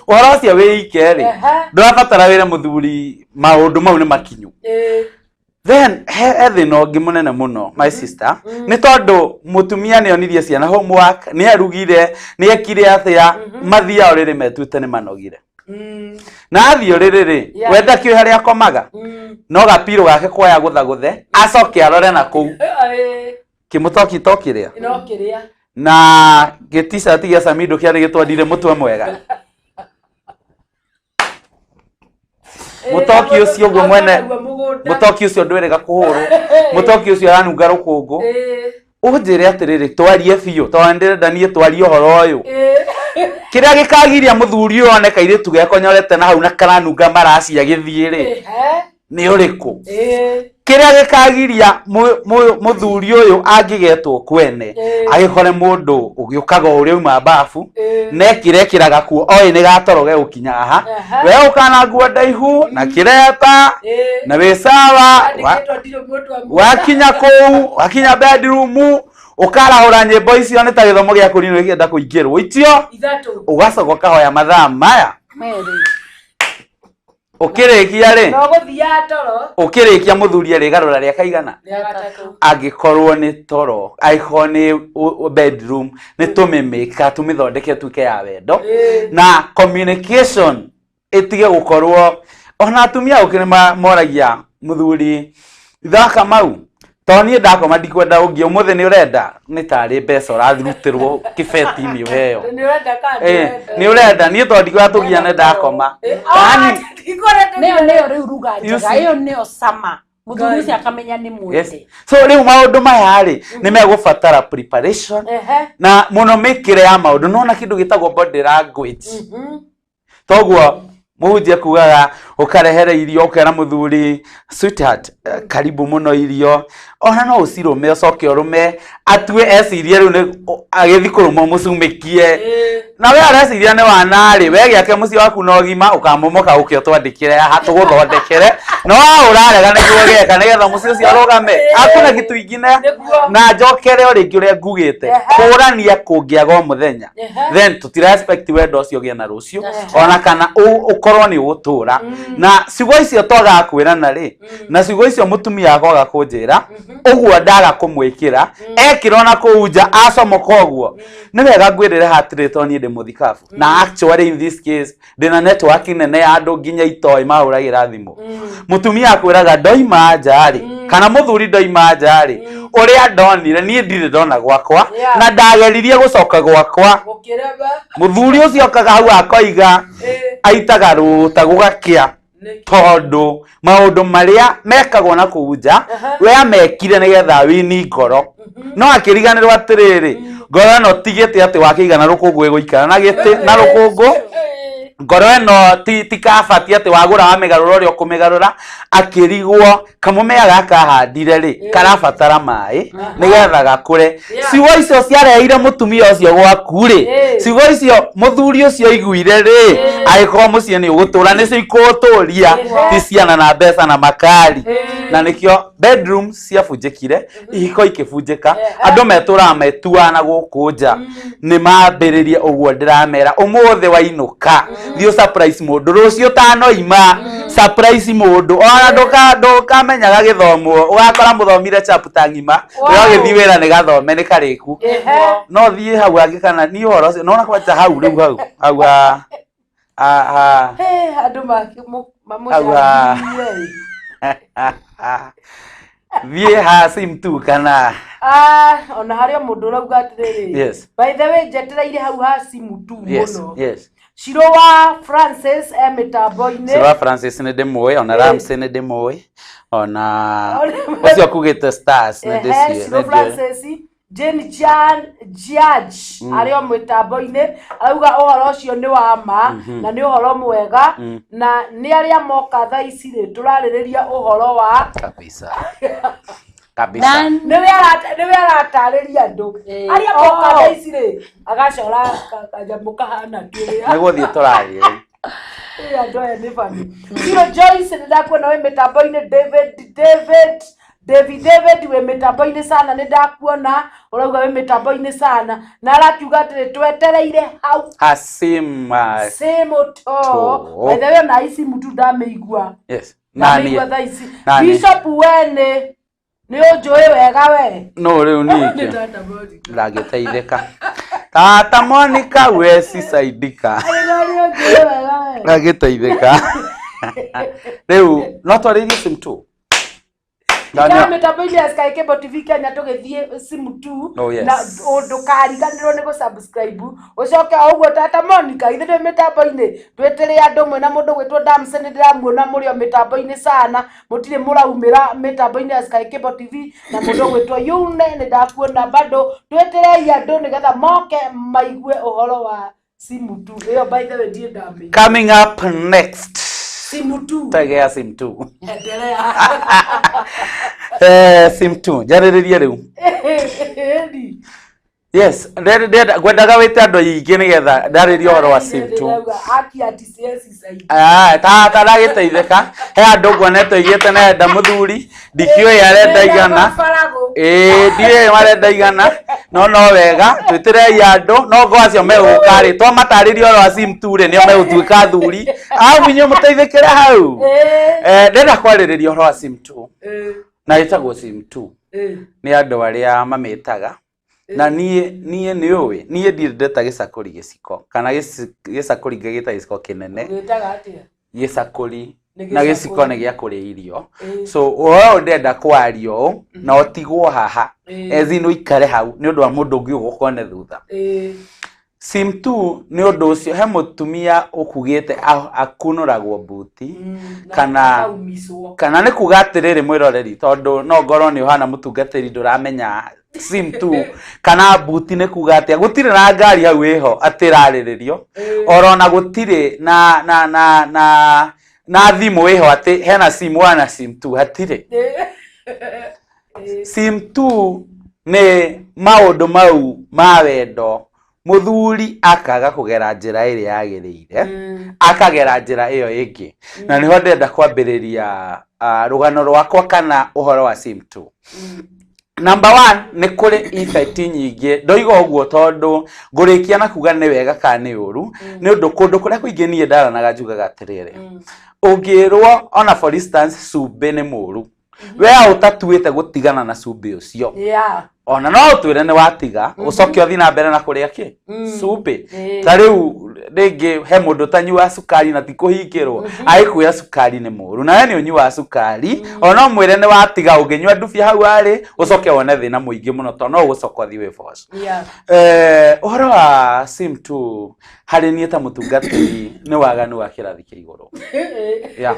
ũhoro ũcio wĩike rĩ, ndũrabatara wĩre mũthuri maũndũ mau nĩ makinyu. Then he thĩna ũngĩ mũnene mũno, my sister, nĩ tondũ mũtumia nĩ onirie ciana homework, nĩ arugire, nĩ ekire atĩa, mathiaga ũrĩrĩ metuĩte nĩ manogire. Na athiĩ ũrĩrĩ rĩ, we ndakĩũĩ harĩa akomaga, no gapirũ gake kuoya gũthagũthe acoke arore na kũu kĩmũtoki tokĩrĩa. No kĩrĩa. Na gĩticati gĩa Samido kĩarĩ gĩtwandire mũtwe mwega mũtoki ũcio ũguo mwene. Mũtoki ũcio ndwĩrĩga kũhũrwo, mũtoki ũcio aranunga rũkũngũ. Ũnjĩre atĩrĩrĩ, twarie biũ tondũ nĩndĩrenda niĩ twarie ũhoro ũyũ. Kĩrĩa gĩkagiria mũthuri ũyũ one kairĩtu gekonyorete na hau na karanunga maraci agĩthiĩ rĩ, nĩ ũrĩkũ? Kĩrĩa gĩkagiria mũthuri ũyũ angĩgetwo kwene agĩkore mũndũ ũgĩũkaga o ũrĩa auma babu na ekĩra ĩkĩraga kuo oĩ nĩ gatoro gegũkinya haha, we ũka na nguo ndaihu na kĩremba na wĩ sawa, wakinya kũu, wakinya bedroom, ũkarahũra nyĩmbo icio nĩ ta gĩthomo gĩa kũninwo gĩkĩenda kũingĩrwo itio. Ithatũ. Ũgacoka ũkahoya mathaa maya. Merĩ. Ũkĩrĩkia rĩ, No gũthiaga toro. Ũkĩrĩkia mũthuri arĩgarũra rĩa kaigana. Rĩa gatatũ. Angĩkorwo nĩ toro, angĩkorwo nĩ bedroom, nĩ tũmĩmĩka tũmĩthondeke ĩtuĩke ya wendo na communication ĩtige gũkorwo ona atumia ũkĩ nĩ moragia mũthuri ithaka mau, tondũ niĩ ndakoma ndikwenda ũngĩ ũmũthĩ, nĩ ũrenda nĩ tarĩ mbeca ũrathirutĩrwo kĩbeti-inĩ ũheo. Nĩ ũrenda kana Nĩ ũrenda niĩ tondũ ndikwenda tũgiane ndakoma. Yani, Nĩyo nĩyo rĩu ruga You njega. see? Ĩyo nĩyo sama mũthuri ũcio akamenya nĩ mwende. So rĩu maũndũ maya rĩ, nĩ megũbatara preparation na mũno mĩkĩre ya maũndũ. Nona kĩndũ gĩtagwo body language, toguo mũhunjia kugaga ũkarehere irio, ũkera mũthuri, "Sweetheart, karibu mũno." Irio ona no ũcirũme, ũcoke ũrũme atue ecirie rĩu nĩ agĩthi kũrũma mũcumĩkie na we areciria nĩ wana rĩ, we gĩake mũciĩ waku na ũgima ũkamomoka ũke ũtwandĩkĩre haha tũgũthondekere, no ũrarega nĩguo geka nĩgetha mũciĩ ũcio ũrũgame, hakuna kitu ingine. Na njokere o rĩngĩ ũrĩa ngugĩte, kũrania kũngĩaga o mũthenya, then tutira expect wendo ũcio ũgĩe na rũciũ ona kana ũkorwo nĩ ũgũtũra. Na ciugo icio twagaga kwĩrana rĩ, na ciugo icio mũtumia akwaga kũnjĩra ũguo, ndaga kũmwĩkĩra ekĩra ona kũu nja acomoka ũguo, nĩ wega ngwĩrĩre hatirĩ, tondũ niĩ ndĩ mũthikabu na actually in this case ndĩna network nene ya andũ nginya itoĩ mahũragĩra thimũ. Mũtumia akwĩraga ndoima nja rĩ, kana mũthuri ndoima nja rĩ, ũrĩa ndonire niĩ ndirĩ ndona gwakwa. Na ndageririe gũcoka gwakwa. Gũkĩrema. Mũthuri ũcio okaga hau akoiga aitaga rũta gũgakĩa, tondũ maũndũ marĩa mekagwo na kũu nja we amekire nĩgetha wini ngoro, no akĩriganĩrwo atĩrĩrĩ, ngoro ĩno ti gĩtĩ atĩ wakĩigana rũkũngũ ĩgũikara na gĩtĩ na rũkũngũ. Ngoro ĩno ti kabati atĩ wagũra wamĩgarũra ũrĩa ũkũmĩgarũra. Akĩrigwo kamũmea gaka ahandire rĩ karabatara maĩ nĩgetha gakũre. Ciugo icio ciareheire mũtumia ũcio gwaku rĩ, ciugo icio mũthuri ũcio aiguire rĩ, agĩkorwo mũciĩ nĩ ũgũtũra, nĩcio ikũgũtũria, ti ciana na mbeca na makari. Na nĩkĩo bedroom ciabunjĩkire, ihiko ikĩbunjĩka, andũ metũraga metuana gũkũ nja. Nĩ mambĩrĩrie ũguo ndĩramera ũmũthĩ wainũka, thiĩ surprise mũndũ rũciũ tanoima, surprise mũndũ ona ndũkamenyaga gĩthomo, ũgakora mũthomire chapter ng'ima. We ũgĩthiĩ wĩra nĩ gathome nĩ karĩku. No thiĩ hau angĩ kana niĩ ũhoro ũcio nona kwanja hau rĩu hau hau Andũ hau ha mamũcangire. Thiĩ ha sim tu kana Ona harĩ o mũndũ ũrauga atĩrĩrĩ. By the way, njetereire hau ha simu tu mũno. Shiro wa Francis e mĩtambo-inĩ. Silva Francis nĩ ndĩmũĩ, ona Ramsey nĩ ndĩmũĩ, ona ũcio kugĩte stars nĩ ndĩciĩ. Shiro Francis, Jane Chan Judge arĩ o mĩtambo-inĩ, arauga ũhoro ũcio nĩ wa ma na nĩ ũhoro mwega, na nĩ arĩa moka thaa ici rĩ, tũrarĩrĩria ũhoro wa Kabisa kabisa. Nĩwe aratarĩria andũ arĩa moka thaa ici rĩ, agacora kanyamũ kahana kĩrĩa. Nĩ gũthiĩ tũrathiĩ rĩu. Andũ aya nĩ bani. Shiro Joyce nĩ ndakuona wĩ mĩtambo-inĩ. David David David David wĩ mĩtambo-inĩ sana, nĩ ndakuona ũrauga wĩ mĩtambo-inĩ sana, na arakiuga atĩrĩ twetereire hau Hasima simu to. To. By the way, ona ici mutu ndamĩigua. Nani Ndamĩigua thaa ici. Nani? Bishop, we nĩ ũnjũĩ wega we. No rĩu Nĩ ningĩ Tata Monica. Ndangĩteithĩka tata Monica we cicaidika. Arĩ nĩ ũnjũĩ wega we. Ndangĩteithĩka rĩu no twarĩrie sim tu. Ndana mĩtambo-inĩ ya Sky Cable TV Kenya tũgĩthiĩ simu tu. Oh, yes. Na ndũkariganĩrwo nĩ gũ-subscribe, ũcoke o ũguo Tata Monica ithuĩ twĩ mĩtambo-inĩ twĩtĩrĩ andũ mwĩna mũndũ gwĩtwo Damson, nĩ ndĩramuona mũrĩ o mĩtambo-inĩ sana, mũtirĩ mũraumĩra mĩtambo-inĩ ya Sky Cable TV, na mũndũ gwĩtwo Yune nĩ ndakuona bado. Twĩtĩrei andũ nĩgetha moke maigue ũhoro wa simu tu ĩyo. By the way, ndirĩ ndamĩigua. Coming up next, Simu tu. Tegea sim tu. Endelea. Sim tu njarĩrĩrie rĩu. Ĩni. Yes, ngwendaga wĩte andũ aingĩ nĩgetha ndarĩrie ũhoro wa sim tu. Ndĩrauga, haki ya TCS isaidi. Tata ndagĩteithĩka he andũ nguonete oigĩte nenda mũthuri, ndikĩũĩ arenda igana. Ĩĩ, ndiũĩ marenda igana, no wega twĩtĩrei andũ no ngo acio megũka rĩ, twamatarĩria ũhoro wa sim tu rĩ, nĩo megũtuĩka athuri au inyuĩ mũteithĩkĩre hau. Ndĩrenda kwarĩrĩria ũhoro wa sim tu, na ĩtagwo sim tu nĩ andũ arĩa mamĩtaga, na niĩ nĩ ũĩ niĩ ndirĩ ndeta gĩcakũri gĩciko kana gĩcakũri ngagĩta gĩciko kĩnene. Ũgĩtaga atĩa? Gĩcakũri. Nĩ Na gĩciko gĩcakũri. nĩ gĩa kũrĩa irio. So ũhoro ũyũ ndĩrenda kwaria ũũ na ũtigwo haha ezin ũikare hau nĩ ũndũ wa mũndũ ũngĩ ũgũka one thutha. Sim tu nĩ ũndũ ũcio he mũtumia ũkugĩte akunũragwo mbuti kana Akaumicwo. Kana nĩ kuga atĩrĩrĩ mwĩroreri, tondũ no ngorwo nĩ ũhana mũtungatĩri ndũramenya sim tu kana mbuti nĩ kuga atĩa. Gũtirĩ na ngari hau ĩho atĩ ĩrarĩrĩrio, orona gũtirĩ na na na na na thimũ ĩho atĩ hena sim 1 na sim 2, hatirĩ. Sim 2 nĩ maũndũ mau ma wendo, mũthuri akaga kũgera njĩra ĩrĩa yagĩrĩire, akagera njĩra ĩyo ĩngĩ, na nĩho ndĩrenda kwambĩrĩria rũgano rwakwa kana ũhoro wa sim 2. Number one, nĩ kũrĩ effect nyingĩ. Ndoiga ũguo tondũ ngũrĩkia na kuga nĩ wega kana nĩ ũru, nĩ ũndũ kũndũ kũrĩa kũingĩ niĩ ndaranaga njugaga atĩrĩrĩ, ũngĩrwo ona for instance cumbĩ nĩ mũru, we ũtatuĩte gũtigana na cumbĩ ũcio, ona no ũtwĩre nĩ watiga, ũcoke ũthiĩ na mbere na kũrĩa kĩ cumbĩ. Ta rĩu rĩngĩ he mũndũ ũtanyuaga cukari na ti kũhingĩrwo, agĩkwĩra cukari nĩ mũru na we nĩ ũnyuaga cukari, ona no mwĩre nĩ watiga, ũngĩnyua ndubia hau arĩ ũcoke wone thĩna mũingĩ mũno tondũ no ũgũcoka ũthiĩ wĩboco. Ũhoro wa sim 2 harĩ niĩ ta mũtungatĩri nĩ waganu wa kĩrathi kĩa igũrũ. Yeah.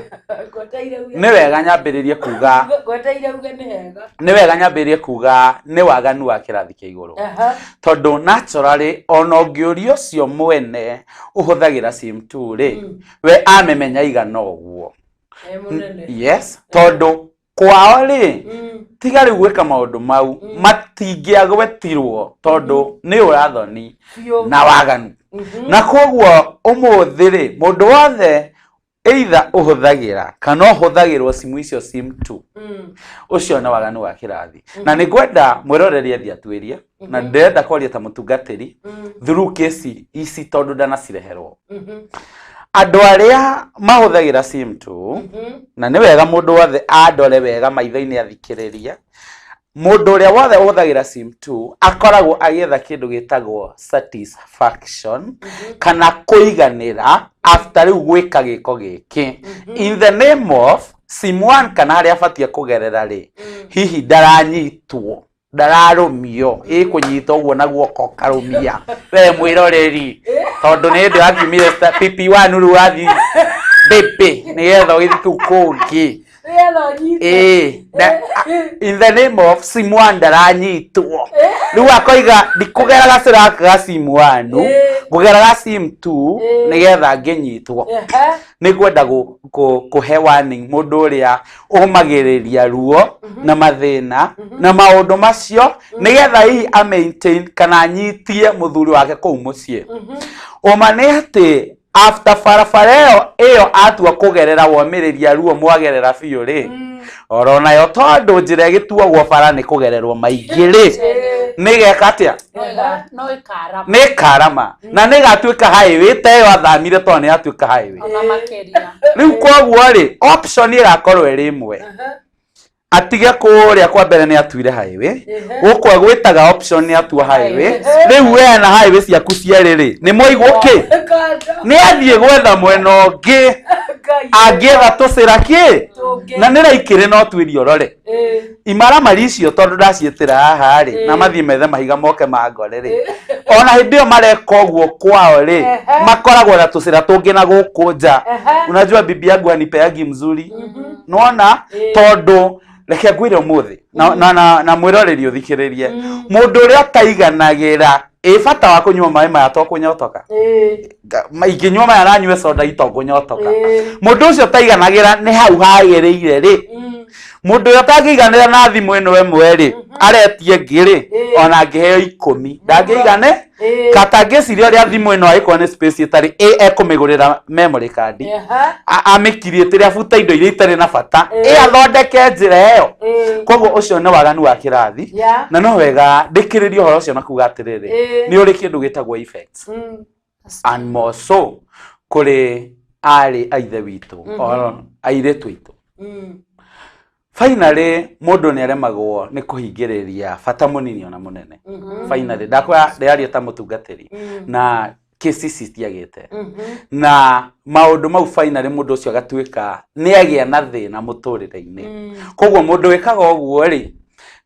Ngweteire uge. Nĩ wega nyambĩrĩrie kuga Ngweteire uge nĩ hega. Nĩ wega nyambĩrĩrie kuga nĩ waganu wa kĩrathi kĩa igũrũ. Tondũ naturally ona ũngĩũria ũcio mwene ũhũthagĩra sim 2 rĩ, we amemenya igana ũguo. Yes, tondũ kwao rĩ tiga rĩu gwĩka maũndũ mau matingĩagwetirwo tondũ nĩ ũrathoni na waganu. Na koguo ũmũthĩ rĩ mũndũ wothe either ũhũthagĩra kana ũhũthagĩrwo simu icio sim 2 ũcio nĩ waganu wa kĩrathi. Na nĩ ngwenda mwĩroreri athiĩ atuĩrie, na ndĩrenda kwaria ta mũtungatĩri through kesi ici tondũ ndanacireherwo. Andũ arĩa mahũthagĩra sim 2, na nĩ wega mũndũ wothe andore wega maitho-inĩ athikĩrĩria, mũndũ ũrĩa wothe ũhũthagĩra sim 2 akoragwo agĩetha kĩndũ gĩtagwo satisfaction kana kũiganĩra after rĩu gwĩka gĩko gĩkĩ in the name of sim 1 kana harĩa abatie kũgerera rĩ, hihi ndaranyitwo, ndararũmio, ĩkũnyita ũguo na guoko karũmia we mwĩroreri, tondũ nĩ hĩndĩ wakiumire PP1 rĩu wathiĩ BP nĩgetha ũgĩthiĩ kũu kũngĩ. In the name of sim 1 ndaranyitwo, rĩu akoiga ndikũgera gacĩra gaka ga sim 1 ngũgera ga sim 2 nĩgetha ngĩnyitwo. Nĩ ngwenda kũhe warning mũndũ ũrĩa ũmagĩrĩria ruo na mathĩna na maũndũ macio nĩgetha hihi a maintain kana anyitie mũthuri wake kũu mũciĩ. Ũma nĩ atĩ after barabara ĩyo atua kũgerera womĩrĩria ruo mwagerera biũ rĩ, oro nayo tondũ njĩra ĩgĩtuagwo bara nĩ kũgererwo maingĩ rĩ, nĩgeka atĩa? Nĩ ĩkarama na nĩ ĩgatuĩka highway ta ĩyo athamire tondũ nĩ yatuĩka highway. Rĩu koguo rĩ option ĩgakorwo ĩrĩ ĩmwe, atige kũrĩa kwa mbere nĩ atuire highway, gũkũ agwĩtaga option nĩ atua highway. Rĩu we na highway ciaku cierĩ rĩ nĩ mwaigwo kĩ, nĩ athiĩ gwetha mwena ũngĩ angĩetha tũcĩra kĩ, na nĩ raikĩrĩ no tuĩrie ũrore imaramari icio tondũ ndaciĩtĩra haha rĩ, na mathiĩ methe mahiga moke mangore rĩ, ona hĩndĩ ĩyo mareka ũguo kwao rĩ makoragwo na tũcĩra tũngĩ na gũkũ nja. Unajua bibi yangu anipeagi mzuri, nĩwona, tondũ reke ngwĩre ũmũthĩ na mwĩroreri ũthikĩrĩrie, mũndũ ũrĩa ũtaiganagĩra ĩ bata wa kũnyua maĩ maya to kũnyotoka, ingĩnyua maya na nyue soda itongũnyotoka. Mũndũ ũcio ũtaiganagĩra nĩ hau hagĩrĩire rĩ, mũndũ ũrĩa ũtangĩiganĩra na thimũ ĩno ĩmwe rĩ aretie ĩngĩ rĩ, ona angĩheo 10 ndangĩigane, katangĩciria ũrĩa thimũ ĩno angĩkorwo nĩ space ĩtarĩ ekũmĩgũrĩra memory card, amĩkiriĩtĩre abute indo iria itarĩ na bata, athondeke njĩra ĩyo. Koguo ũcio nĩ waganu wa kĩrathi, na no wega ndĩkĩrĩrie ũhoro ũcio na kuga atĩrĩrĩ, nĩ ũrĩ kĩndũ gĩtagwo effects and more so kũrĩ arĩ a ithe witũ airĩtu aitũ. Finally mũndũ nĩ aremagwo nĩ kũhingĩrĩria bata mũnini ona mũnene. Finally ndakwĩra ndĩraria ta mũtungatĩri na kesi citiagĩte na maũndũ mau, finally mũndũ ũcio agatuĩka nĩ agĩa na thĩna mũtũrĩre-inĩ. Koguo mũndũ wĩkaga ũguo rĩ,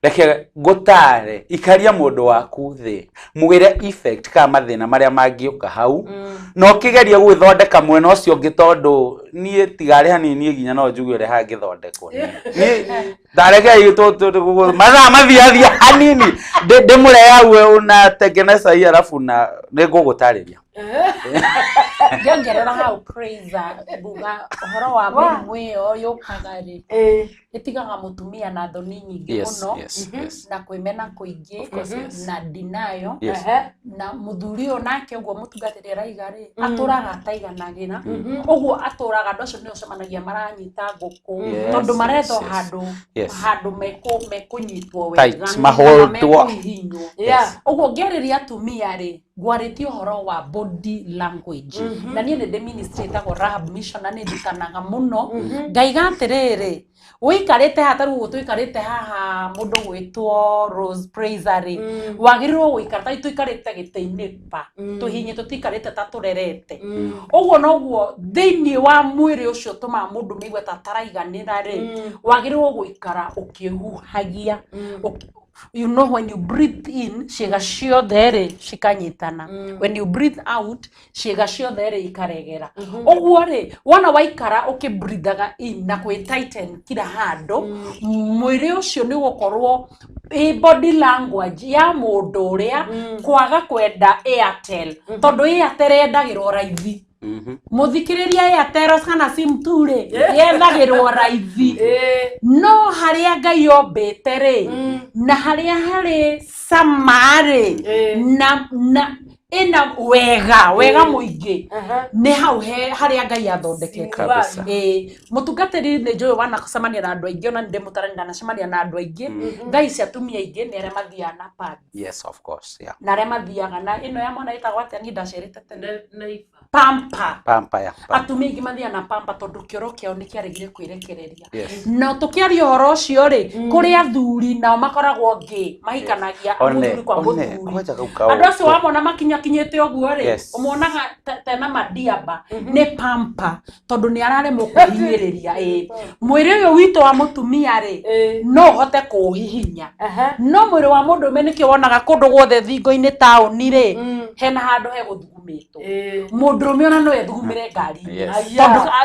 reke ngũtare, ikaria mũndũ waku thĩ, mwĩre effect kana mathĩna marĩa mangĩũka hau, na ũkĩgeria gwĩthondeka mwena ũcio ũngĩ, tondũ niĩ tigarĩ hanini niĩ nginya no njuge ũrĩa hangĩthondekwo. Niĩ ndarekei mathaa mathiathia hanini ndĩmũrehe hau unatengeneza hii alafu na nĩ ngũgũtarĩria. Ngĩongerera hau Praiser, nguga ũhoro wa mĩrimũ ĩyo yũkaga rĩ, ĩtigaga mũtumia na thoni nyingĩ mũno na kwĩmena kũingĩ na denial. Na mũthuri ũyũ nake ũguo mũtungatĩri araiga rĩ, atũraga ataiganagĩra, ũguo atũraga andũ acio nĩ ũcemanagia maranyita ngũkũ tondũ marethwo handũ handũ mekũnyitwo wega, mekũhihinywo. Ũguo ngĩarĩria atumia rĩ, ngwarĩtie ũhoro wa body language, na niĩ nĩ ndĩ ministry ĩtagwo Rahab Mission, na nĩ ndutanaga mũno ngaiga atĩrĩrĩ, ũikarĩte haha tarĩu ũguo tũikarĩte haha mũndũ gwĩtwo Rose Praiser rĩ, wagĩrĩirwo gũikara tarĩu tũikarĩte gĩtĩ-inĩ pa tũhihinyĩtwo, tũikarĩte ta tũrerete ũguo, noguo thĩinĩ wa mwĩrĩ ũcio ũtũmaga mũndũ mĩigue ta ataraiganĩra rĩ, wagĩrĩirwo gũikara ũkĩhuhagia. You know, when you breathe in, ciĩga ciothe rĩ cikanyitana, when you breathe out, ciĩga ciothe rĩ ikaregera. Ũguo rĩ, wona waikara ũkĩbreathaga in na kwĩ tighten kila handũ, mwĩrĩ ũcio nĩ ũgũkorwo Ĩ body language ya mũndũ ũrĩa kwaga kwenda Airtel tondũ Airtel yendagĩrwo raithi mũthikĩrĩria Airtel kana sim tu rĩ yethagĩrwo raithi no harĩa Ngai ombĩte rĩ na harĩa harĩ cama rĩ na ĩna wega wega mũingĩ nĩ hau he harĩa Ngai athondekete. Kabisa. Ĩĩ mũtungatĩri nĩ njũĩ wanacemania na andũ aingĩ ona nĩ ndĩmũtarani ndanacemania na andũ aingĩ thaa ici atumia aingĩ nĩ arĩa mathiaga na pad Yes, of course. Yeah. na arĩa mathiaga na ĩno ya mwana ĩtagwo atĩa niĩ ndacerĩte tene pampa Pampa ya. Pampa. atumia aingĩ mathiaga na pampa tondũ kĩoro kĩao nĩ kĩaregire kwĩrekereria. Yes. No tũkĩaria ũhoro ũcio rĩ kũrĩ athuri nao makoragwo ngĩ mahikanagia One, mũthuri kwa one, mũthuri kwaja kau andũ acio kaũndũ. wamona makinyakinyĩte ũguo rĩ Yes. ũmonaga tena madiaba nĩ pampa tondũ nĩ araremwo kwĩhinyĩrĩria. Ĩ mwĩrĩ ũyũ witũ wa mũtumia rĩ no ũhote kũũhihinya no mwĩrĩ wa mũndũrũme nĩkĩo wonaga kũndũ guothe thingo-inĩ taũni rĩ hena handũ hegũthugumĩtwo mũndũrũme ona no ethugumĩre ngari-inĩ. Yes.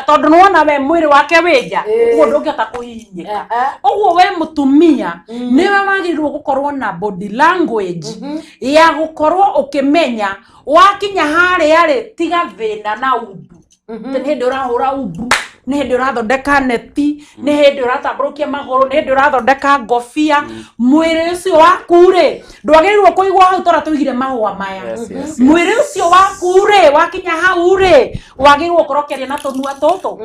Tondũ nĩwona we mwĩrĩ wake wĩ nja ũguo ndũngĩhota kũhihinyĩka ũguo we mũtumia nĩwe wagĩrĩirwo gũkorwo na body language ya gũkorwo ũkĩmenya wakinya harĩa rĩ tiga thĩna na umbu nĩ hĩndĩ ũrahũra umbu nĩ hĩndĩ ũrathondeka neti nĩ hĩndĩ ũratambũrũkia magũrũ nĩ hĩndĩ ũrathondeka ngobia mwĩrĩ ũcio waku rĩ ndwagĩrĩirwo kũigwo hau tondũ tũigire mahũa maya. Yes, yes, yes. Mwĩrĩ ũcio waku rĩ wakinya hau rĩ wagĩrĩirwo gũkorwo ũkĩaria na tũnua tũtũ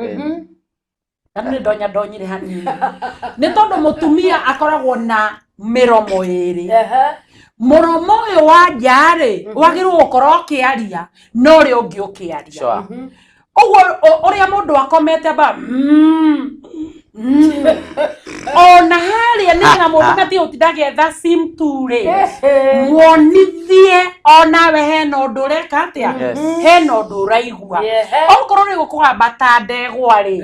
na nĩ ndonya ndonyire hanini nĩ tondũ mũtumia akoragwo na mĩromo ĩrĩ mũromo ũyũ wa nja rĩ wagĩrĩirwo gũkorwo ũkĩaria na ũrĩa ũngĩ ũkĩaria. Sure. Ũguo ũrĩa mũndũ akomete amba ona harĩa nĩgetha mũndũ matige gũtinda agĩetha sim tu rĩ muonithie onawe hena ũndũ ũreka atĩa Yes. hena ũndũ ũraigua okorwo nĩ gũkũgamba ta ndegwa rĩ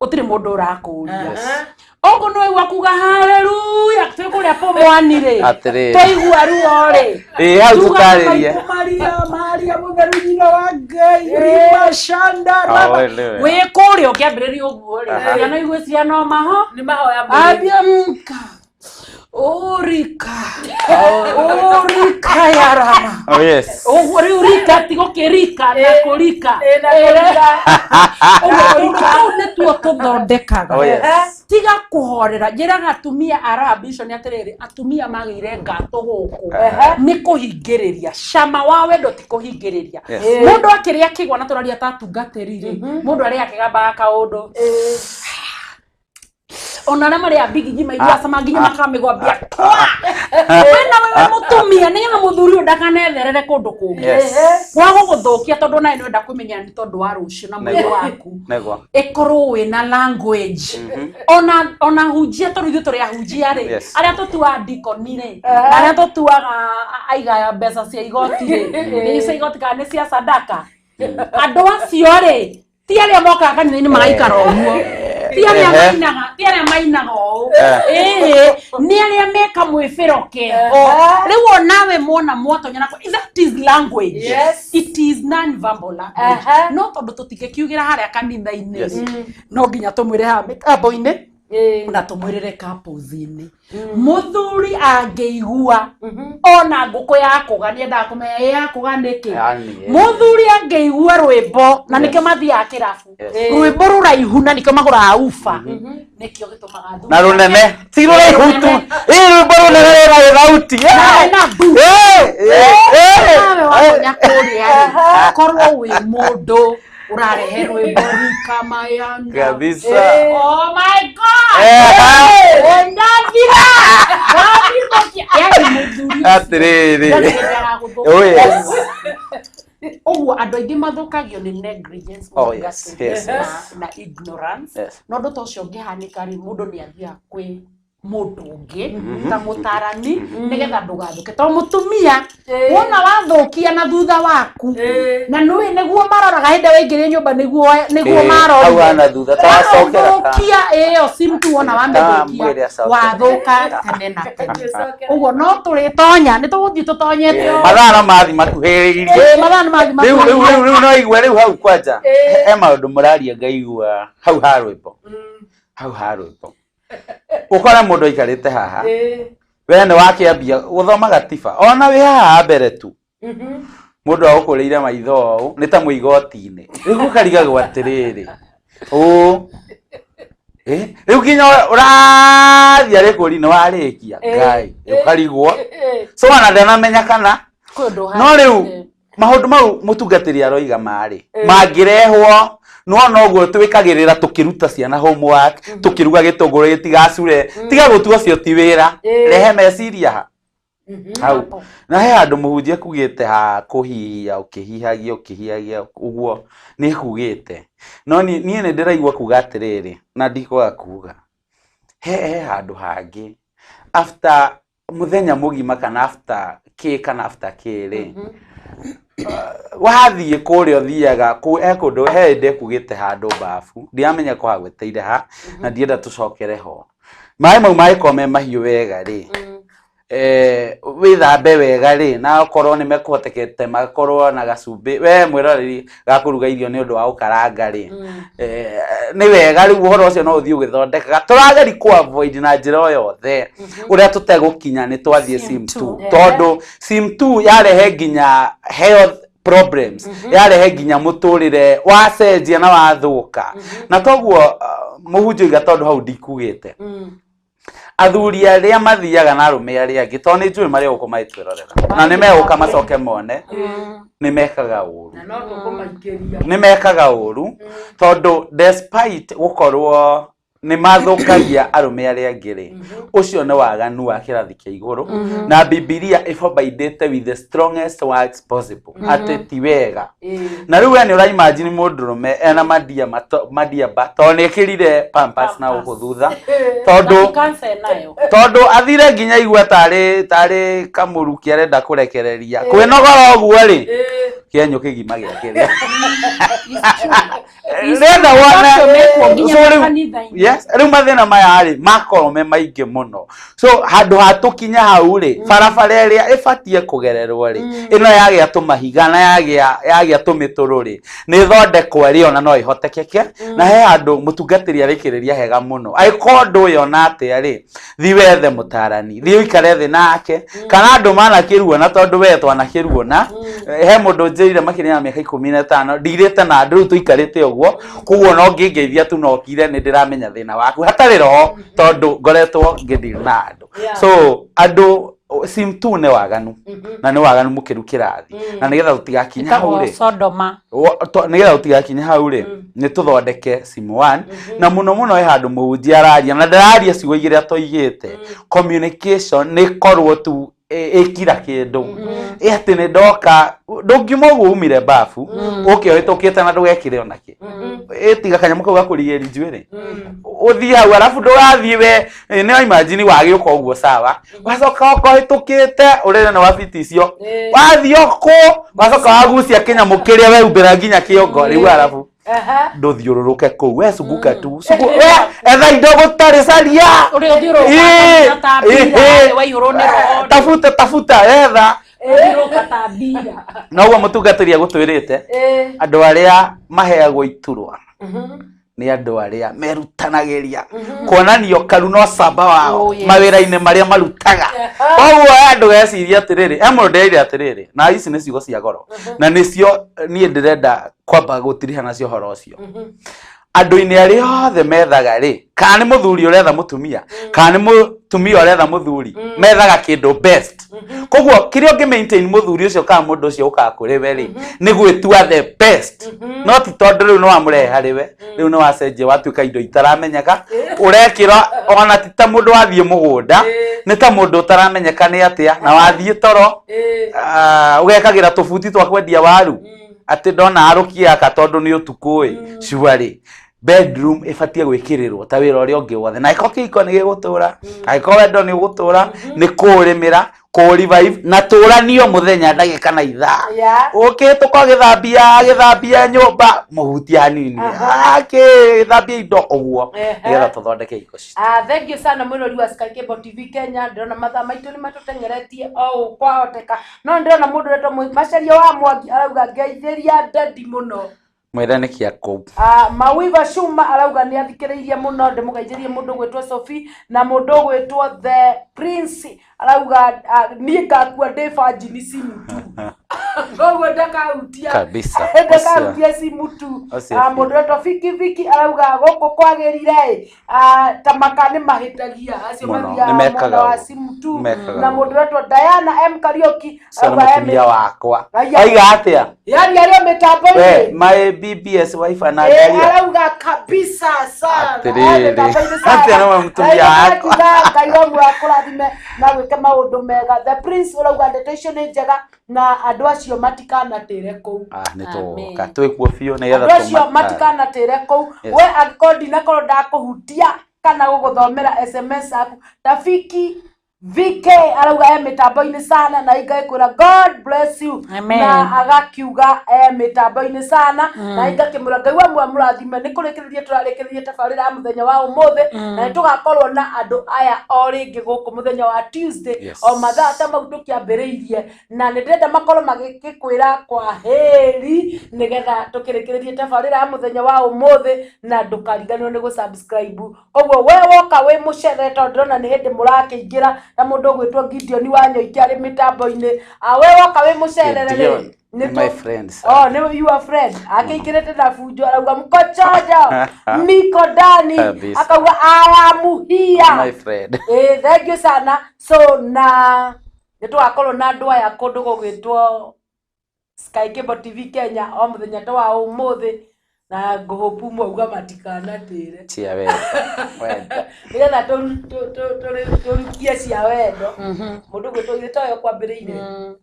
gũtirĩ mũndũ ũrakũria ũguo nĩ waigua kuga haleluya twĩ kũrĩa pomwani rĩ Atĩrĩrĩ. twaigua ruo rĩ Ĩĩ, hau tuga tũtarĩrie. maitũ Maria Maria mũtheru nyina wa Ngai rima shanda raba Oh, wewe. wĩ kũrĩa ũkĩambĩrĩria ũguo rĩ ciana igwĩciria no maho nĩ mahoya mwĩrĩ. ambia mka ũrika ũrika yarama Oh, yes. ũguo rĩu rika ti gũkĩrika na kũrika Ĩ, na kũrika. ũguo tũndũ tũu nĩtuo tũthondekaga. Oh, yes. Tiga kũhorera njĩraga atumia a ambition atĩrĩrĩ atumia magĩire ngatũ gũkũ nĩ kũhingĩrĩria cama wa wendo ti kũhingĩrĩria. Yes. Mũndũ akĩrĩa kĩgwa na tũraria ta atungatĩri rĩ mũndũ arĩa akĩgambaga kaũndũ ona arĩa marĩa mbigiji maigua cama nginya makamĩgwambia wena wewe mũtumia nĩgetha mũthuri ũyũ ndakanetherere kũndũ kũngĩ Yes. kwa gũgũthũkia tondũ nawe nĩwenda kwĩmenya nĩ tondũ wa rũciũ na mwĩrĩ waku Nĩguo. ĩkorwo wĩna language ona hunjia tondũ ithuĩ tũrĩ ahunjia rĩ Yes. arĩa tũtuaga ndikoni rĩ na arĩa tũtuaga aiga mbeca cia igoti rĩ nĩ cia igoti kana nĩ cia sadaka andũ acio rĩ ti arĩa mokaga kanitha-inĩ magaikara ũguo ti arĩa Ehe. mainaga ti arĩa mainaga ũũ Eh. ĩĩ nĩ arĩa meka mwĩbĩro keho rĩu onawe mwona mwatonya nako that is language. Yes. It is non-verbal language. Aha. No tondũ tũtingĩkiugĩra harĩa kanitha-inĩ Yes. rĩ no nginya tũmwĩre haha mĩtambo-inĩ Ĩ. na tũmwĩrĩre couples-inĩ mũthuri angĩigua ona ngũkũ yakũga nĩendaga kũmenya ĩ yakũga nĩkĩ Yaani, eh. mũthuri angĩigua rwĩmbo na nĩkĩo mathiaga kĩrabu Yes. rwĩmbo rũraihu na nĩkĩo magũraga uba nĩkĩo gĩtũmaga athuri Na rũnene. Ti rũraihu tu. Ĩ, rwĩmbo rũnene rwĩna gĩthauti. Na rwĩna mbu. Ĩ, ĩ, ĩ. Nawe watonya kũrĩa rĩ korwo wĩ mũndũ ũrarehe rwĩmbo rika mayana. Kabisa. Oh my God! Eh. Ndathira! Ndathira! Yani mũthuri ũcio Atĩrĩrĩ. ndarĩ hĩndĩ aragũthũkia. Oh, yes. Ũguo andũ aingĩ mathũkagio nĩ negligence Oh, yes, yes, na, yes. na ignorance. Yes. Na ũndũ ta ũcio ũngĩhanĩka rĩ mũndũ nĩ athiaga kwĩ mũndũ ũngĩ ta mũtarani nĩgetha ndũgathũke tondũ mũtumia wona wathũkia na thutha waku na nĩũĩ nĩguo maroraga hĩndĩ ĩrĩa waingĩrire nyũmba nĩguo nĩguo Ĩ, hau marorire hana thutha ta wacokera ta- wathũkia ĩyo simtu wona wamĩthũkia Mwĩre acokere. wathũka tene na tene ũguo no tũrĩtonya nĩ tũgũthiĩ tũtonyete ũũ. Mathaa no mathi makuhĩrĩirie. Ĩ, mathaa nĩ mathiĩ Rĩu rĩu rĩu rĩu no igue rĩu hau kwanja he maũndũ mũraria ngaigua hau ha rwĩmbo hau ha rwĩmbo ũkore mũndũ aikarĩte haha We nĩ wakĩambia gũthoma gatiba ona wĩ haha mbere tu mũndũ agũkũrĩire maitho ũũ nĩ ta mũigoti-inĩ rĩu ũkarigagwo atĩrĩrĩ ũũ rĩu nginya ũrathiĩ arĩkũri nĩ warĩkia ngai ũkarigwo so ona ndanamenya kana no rĩu maũndũ mau mũtungatĩri aroiga marĩ mangĩrehwo no noguo twĩkagĩrĩra tũkĩruta ciana homework tũkĩruga gĩtũngũrũ gĩtigacure tiga gũtua ũcio ti wĩra rehe meciria ha hau na he handũ mũhunjia kugĩte ha kũhihia ũkĩhihagia ũkĩhihagia ũguo nĩ kugĩte no niĩ nĩ ndĩraigua kuga atĩrĩrĩ na ndikwaga kuga he handũ hangĩ after mũthenya mũgima kana after kĩ kana after kĩ rĩ wathiĩ kũrĩa ũthiaga he kũndũ he hĩndĩ ekugĩte handũ babu ndiramenya kũhagweteire ha na ndienda tũcokere ho maĩ mau mangĩkorwo me mahiũ wega rĩ wĩthambe wega rĩ na okorwo nĩ mekũhotekete makorwo na gacumbĩ we mwĩroreri gakũruga irio nĩ ũndũ wa gũkaranga rĩ nĩ wega rĩu ũhoro ũcio no ũthiĩ ũgĩthondekaga tũrageri kũ avoid na njĩra o yothe ũrĩa tũtegũkinya nĩ twathiĩ sim 2 tondũ sim 2 yarehe nginya health problems yarehe nginya mũtũrĩre wacenjia na wathũka na toguo mũhunjia oiga tondũ hau ndikugĩte athuri arĩa mathiaga na arũme arĩa angĩ tondũ nĩ njũĩ marĩa gũkũ magĩtwĩrorera na nĩ megũka macoke mone nĩ mekaga ũru nĩ mekaga ũru tondũ despite gũkorwo nĩ mathũkagia arũme arĩa angĩ rĩ ũcio nĩ waganu wa kĩrathi kĩa igũrũ na Bibilia ĩbobaidĩte with the strongest words possible atĩ ti wega na rĩu we nĩ ũraimagine mũndũrũme ena madiaba tondũ nĩ ekĩrire pampers na gũkũ thutha tondũ athire nginya igua tarĩ kamũruki arenda kũrekereria kwĩnogora ũguo rĩ kĩenyũ kĩgima gĩakĩrĩa rĩenda wone yes rĩu mathĩna maya rĩ makorwo me maingĩ mũno so handũ ha tũkinya hau rĩ barabara ĩrĩa ĩbatiĩ kũgererwo rĩ ĩno yagĩa tũmahiga na yagĩa tũmĩtũrũ rĩ nĩ ĩthondekwo rĩ ona no ĩhotekeke na he handũ mũtungatĩri arĩkĩrĩria hega mũno angĩkorwo ndũyona atĩa rĩ thi wethe mũtarani thi ũikare thĩ nake kana andũ manakĩruona tondũ we twanakĩruona he mũndũ njĩrire makĩria ya mĩaka 15 ndirĩte na andũ rĩu tũikarĩte ũguo koguo no ngĩngeithia tu no kire nĩ ndĩramenya thĩna waku hatarĩ roho tondũ ngoretwo ngĩdeal na andũ so andũ sim 2 nĩ waganu na nĩ waganu mũkĩru kĩrathi na nĩgetha tũtigakinye hau rĩ Sodoma nĩgetha tũtigakinye hau rĩ nĩ tũthondeke sim 1 na mũno mũno he handũ mũhunjia araria na ndararia ciugo igĩrĩ atoigĩte communication nĩ korwo tu ĩkira kĩndũ atĩ nĩ ndoka ndũngiuma ũguo umire babu ũke ũhĩtũkĩte na ndũgekĩre onakĩ ĩtiga kanyamũ kau gakũrigĩrĩria njuĩrĩ ũthiĩ hau arabu ndũgathiĩ we nĩ imagine wagĩũka ũguo sawa wacoka ũka ũhĩtũkĩte ũrĩre nĩ wabiti icio wathiĩ ũkũ wacoka wagucia kĩnyamũ kĩrĩa weumbĩra nginya kĩongo rĩu arabu ndũthiũrũrũke kũu we cunguka tu etha indo gũtarĩ caria tabuta tabuta etha noguo mũtungatĩri agũtwĩrĩte andũ arĩa maheagwo iturwa nĩ andũ arĩa merutanagĩria kuonanio karu no camba wao mawĩra-inĩ marĩa marutaga koguo andũ geciria atĩrĩrĩ he mũndũ ndĩreire atĩrĩrĩ na ici nĩ ciugo cia goro na nĩcio niĩ ndĩrenda kwamba gũtiriha nacio ũhoro ũcio andũ-inĩ arĩa othe methaga rĩ kana nĩ mũthuri ũretha mũtumia kana nĩ mũtumia ũretha mũthuri methaga kĩndũ best koguo kĩrĩa ũngĩ maintain mũthuri ũcio kana mũndũ ũcio ũkaga kũrĩ we rĩ nĩ gwĩtua the best no ti tondũ rĩu nĩ wamũrehe harĩ we rĩu nĩ wacenjia watuĩka indo itaramenyeka ũrekĩra ona ti ta mũndũ wathiĩ mũgũnda nĩ ta mũndũ ũtaramenyeka nĩ atĩa na wathiĩ toro ũgekagĩra tũbuti twa kwendia waru atĩ ndona arũkia aka tondũ nĩ ũtukũ ĩ cuarĩ bedroom ĩbatiĩ gwĩkĩrĩrwo ta wĩra ũrĩa ũngĩ wothe na angĩkorwo kĩhiko nĩ gĩgũtũra angĩkorwo wendo nĩ ũgũtũra nĩ kũũrĩmĩra kũũrevive na tũranio mũthenya ndagĩka na ithaa ũkĩhĩtũka ũgĩthambia nyũmba mũhutie hanini akĩthambia indo ũguo nĩgetha tũthondeke ihiko citũ. Thank you sana mwĩrori wa Sky Cable TV Kenya ndĩrona mathaa maitũ nĩ matũteng'eretie o ũũ kwahoteka no ndĩrona mũndũ ũretwo Macharia wa Mwangi arauga ngeithĩria daddy mũno. Mwĩre nĩ kĩa kũu. Ah, Mawiva Shuma arauga nä athikä må no ndä må geithärie må ndå gwätwo Sophie na må ndå gwätwo The Prince arauga ah, niä ngakua ndä banjini simu tu koguo ndakahutia Kabisa. ndakahutia simu tu. Ũcio Ah, biũ. mũndũ wetwo Viki Viki arauga gũkũ kwagĩrire ĩ ta maka nĩ mahĩtagia acio Mũno, mathiaga nĩ mekaga mwena wa ũguo. simu tu. Mekaga Na ũguo. mũndũ wetwo Diana M Kariuki Ũcio nĩ arauga mũtumia wakwa. Aya. Oiga atĩa? yani arĩ o We, mĩtambo-inĩ. my BBS wife Eh, anaangalia. arauga kabisa sana. Atĩrĩrĩ. Eh, mĩtambo-inĩ sana. Atĩa nĩwe mũtumia wakwa. Akiuga Ngai wa muoyo akũrathime na gwĩke maũndũ mega. The Prince ũrauga ndeto icio nĩ njega na andũ acio matikanatĩre kũu. Ah, nĩ Amen. tũgoka. Twĩkuo biũ nĩgetha Andũ acio tũmatare. matikanatĩre kũu. Yes. We angĩkorwo ndinakorwo ndakũhutia kana gũgũthomera SMS yaku tafiki VK arauga e mĩtambo-inĩ sana na ingagĩkwĩra God bless you. Amen. Na agakiuga e mĩtambo-inĩ sana na ingakĩmwĩra Ngai wa mũrathime. Nĩ kũrĩkĩrĩria tũrarĩkĩrĩria tabarĩra ya mũthenya wa ũmũthĩ na nĩ tũgakorwo na andũ aya o rĩngĩ gũkũ mũthenya wa Tuesday Yes. o mathaa ta mau tũkĩambĩrĩirie na nĩ ndĩrenda makorwo magĩkĩkwĩra kwa heri nĩgetha tũkĩrĩkĩrĩrie tabarĩra ya mũthenya wa ũmũthĩ na ndũkariganĩrwo nĩ gũ-subscribe. Koguo we woka wĩ mũcere tondũ ndĩrona nĩ hĩndĩ mũrakĩingĩra na mũndũ ũgwĩtwo Gideon wa Nyoike arĩ mĩtambo-inĩ. Ah, we woka wĩ mũcerere rĩ Gideon, nĩ my friend, sir. Oh, nĩ your friend akĩingĩrĩte na bunjo arauga mkochojo niko ndani Kabisa. akauga I am here. My friend. Eh, thank you sana. So na nä tågakorwo na andå aya kå ndå gå two Sky Cable TV Kenya o må thenya ta wa å må thä na ngå hå mwauga matikanatä re Cia wendo. Wendo. nä getha tå rukie cia wendo må ndå gwä two ithe toyo kwambä rä ire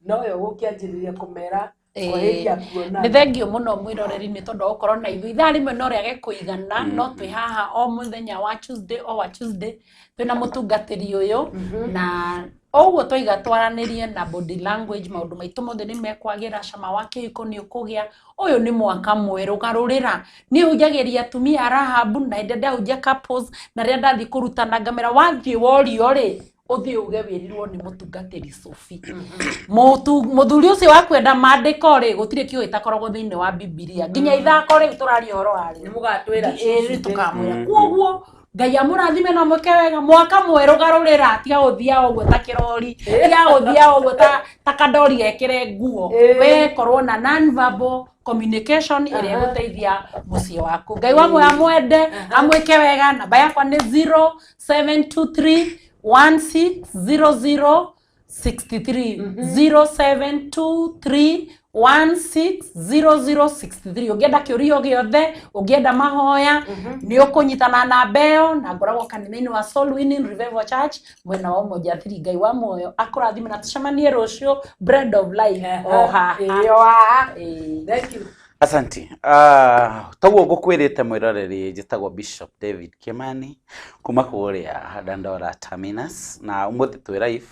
noyo gå kä anjä rä ria kå mera kwahĩria kuonana. Nĩ thengio mũno mwĩroreri nĩ tondũ wa gũkorwo na ithuĩ ithaa rĩmwe no rĩage kũigana no twĩ haha o mũthenya wa Tuesday o wa Tuesday twĩna mũtungatĩri ũyũ na ũguo twaiga twaranĩrie na body language maũndũ maitũ mothe nĩ mekwagĩra cama wa kĩhiko nĩ ũkũgĩa ũyũ nĩ mwaka mwerũ garũrĩra niĩ hunjagĩria atumia a Rahabu na hĩndĩ ĩrĩa ndahunjia couples na rĩrĩa ndathiĩ kũrutana ngamera wathiĩ worio rĩ ũthiĩ uge wĩrirwo nĩ mũtungatĩri Sophie. Mũthuri ũcio wa kwenda maandĩko rĩ gũtirĩ kiugo gĩtakoragwo thĩinĩ wa Bibilia nginya ithako rĩu tũraria ũhoro warĩo Nĩ mũgatwĩra ĩĩ tũkamwĩra koguo Ngai amũrathime na mwĩke wega mwaka mwerũ garũrĩra tiga gũthiaga ũguo ta kĩrori tiga gũthiaga ũguo ta kandori gekĩre nguo Ĩĩ. we korwo na non-verbal communication ĩrĩa ĩgũteithia mũciĩ waku Ngai wa muoyo amwende amwĩke wega namba yakwa nĩ 0723 1600 63 0723 160063 ũngĩenda kĩũria o gĩothe ũngĩenda mahoya nĩ ũkũnyitana namba ĩyo na ngoragwo kanitha-inĩ wa Soul Winning Revival Church mwena wa Umoja 3 Ngai wa muoyo akũrathime na tũcemanie rũciũ Bread of Life o haha. Ĩĩ, o haha. Ĩĩ. Thank you. Asanti. Toguo ngũkwĩrĩte mwĩroreri njĩtagwo Bishop David Kimani kuma kũrĩa Dandora Terminus na ũmũthĩ twĩ live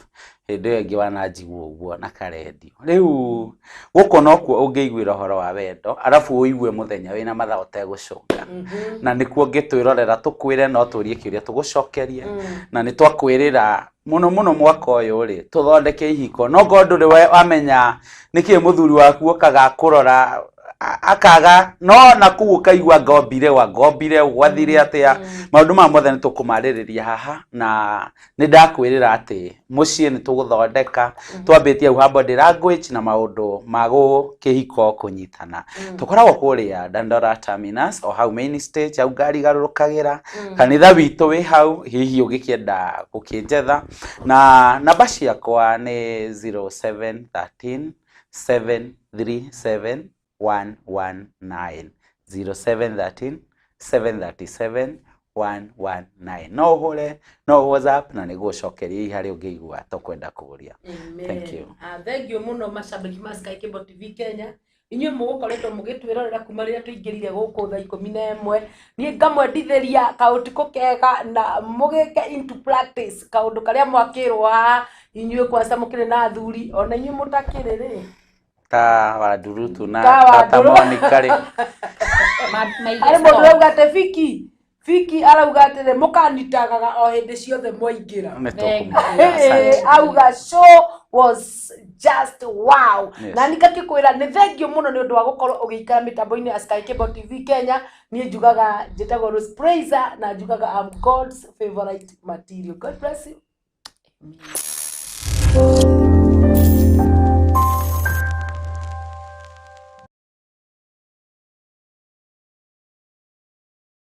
hĩndĩ ĩyo ĩngĩ wananjigua ũguo na karendio rĩu gũkũ nokuo ũngĩiguĩra ũhoro wa wendo arabu ũigue mũthenya wĩna mathaa ũtegũcũnga na nĩkuo ũngĩtwĩrorera tũkwĩre no tũrie kĩũria tũgũcokerie na nĩ twakwĩrĩra mũno mũno mwaka ũyũ rĩ tũthondeke ihiko no ngorwo ndũrĩ wamenya nĩkĩĩ mũthuri waku okaga kũrora akaga no na kũu ũkaigua ngombire wa ngombire gwathire atĩa maũndũ maya mothe nĩ tũkũmarĩrĩria haha na nĩ ndakwĩrĩra atĩ mũciĩ nĩ tũgũthondeka twambĩtie hau ha body language na maũndũ ma kĩhiko kũnyitana tũkoragwo kũrĩa Dandora Terminus o hau main stage hau ngari garũrũkagĩra kanitha witũ wĩ hau hihi ũngĩkĩenda gũkĩnjetha na namba ciakwa nĩ 0713 737 119 0713 737 119 no ũhũre no WhatsApp na nĩngũgũcokeria hihi harĩa ũngĩigua tũkwenda kũũria. Amen. Thank you. Ah, thank you muno macambĩki ma Sky Cable TV Kenya inyuĩ mũgũkoretwo mũgĩtwĩrorera kuma rĩrĩa tũingĩrire gũkũ thaa 11 niĩ ngamwendithĩria kaũtukũ kega na mũgĩke into practice kaũndũ karĩa mwakĩrwo haha inyuĩ kwanza mũkĩrĩ na athuri ona inyuĩ mũtakĩrĩ rĩ Ta Wandurutu na Ta tata Wanduru. Monica rĩ harĩ mũndũ ũrauga atĩ Fiki Fiki arauga atĩrĩ mũkanitagaga o hĩndĩ ciothe mwaingĩra. Nĩ tũkũmwĩra. Hey, auga show was Just wow. Yes. Na nikakikwira nĩ thengio mũno nĩ ũndũ wa gũkorwo ũgĩikara mĩtambo-inĩ ya Sky Cable TV Kenya. Niĩ njugaga njĩtagwo Rose Praiser na njugaga I'm God's favorite material. God bless you. Amen.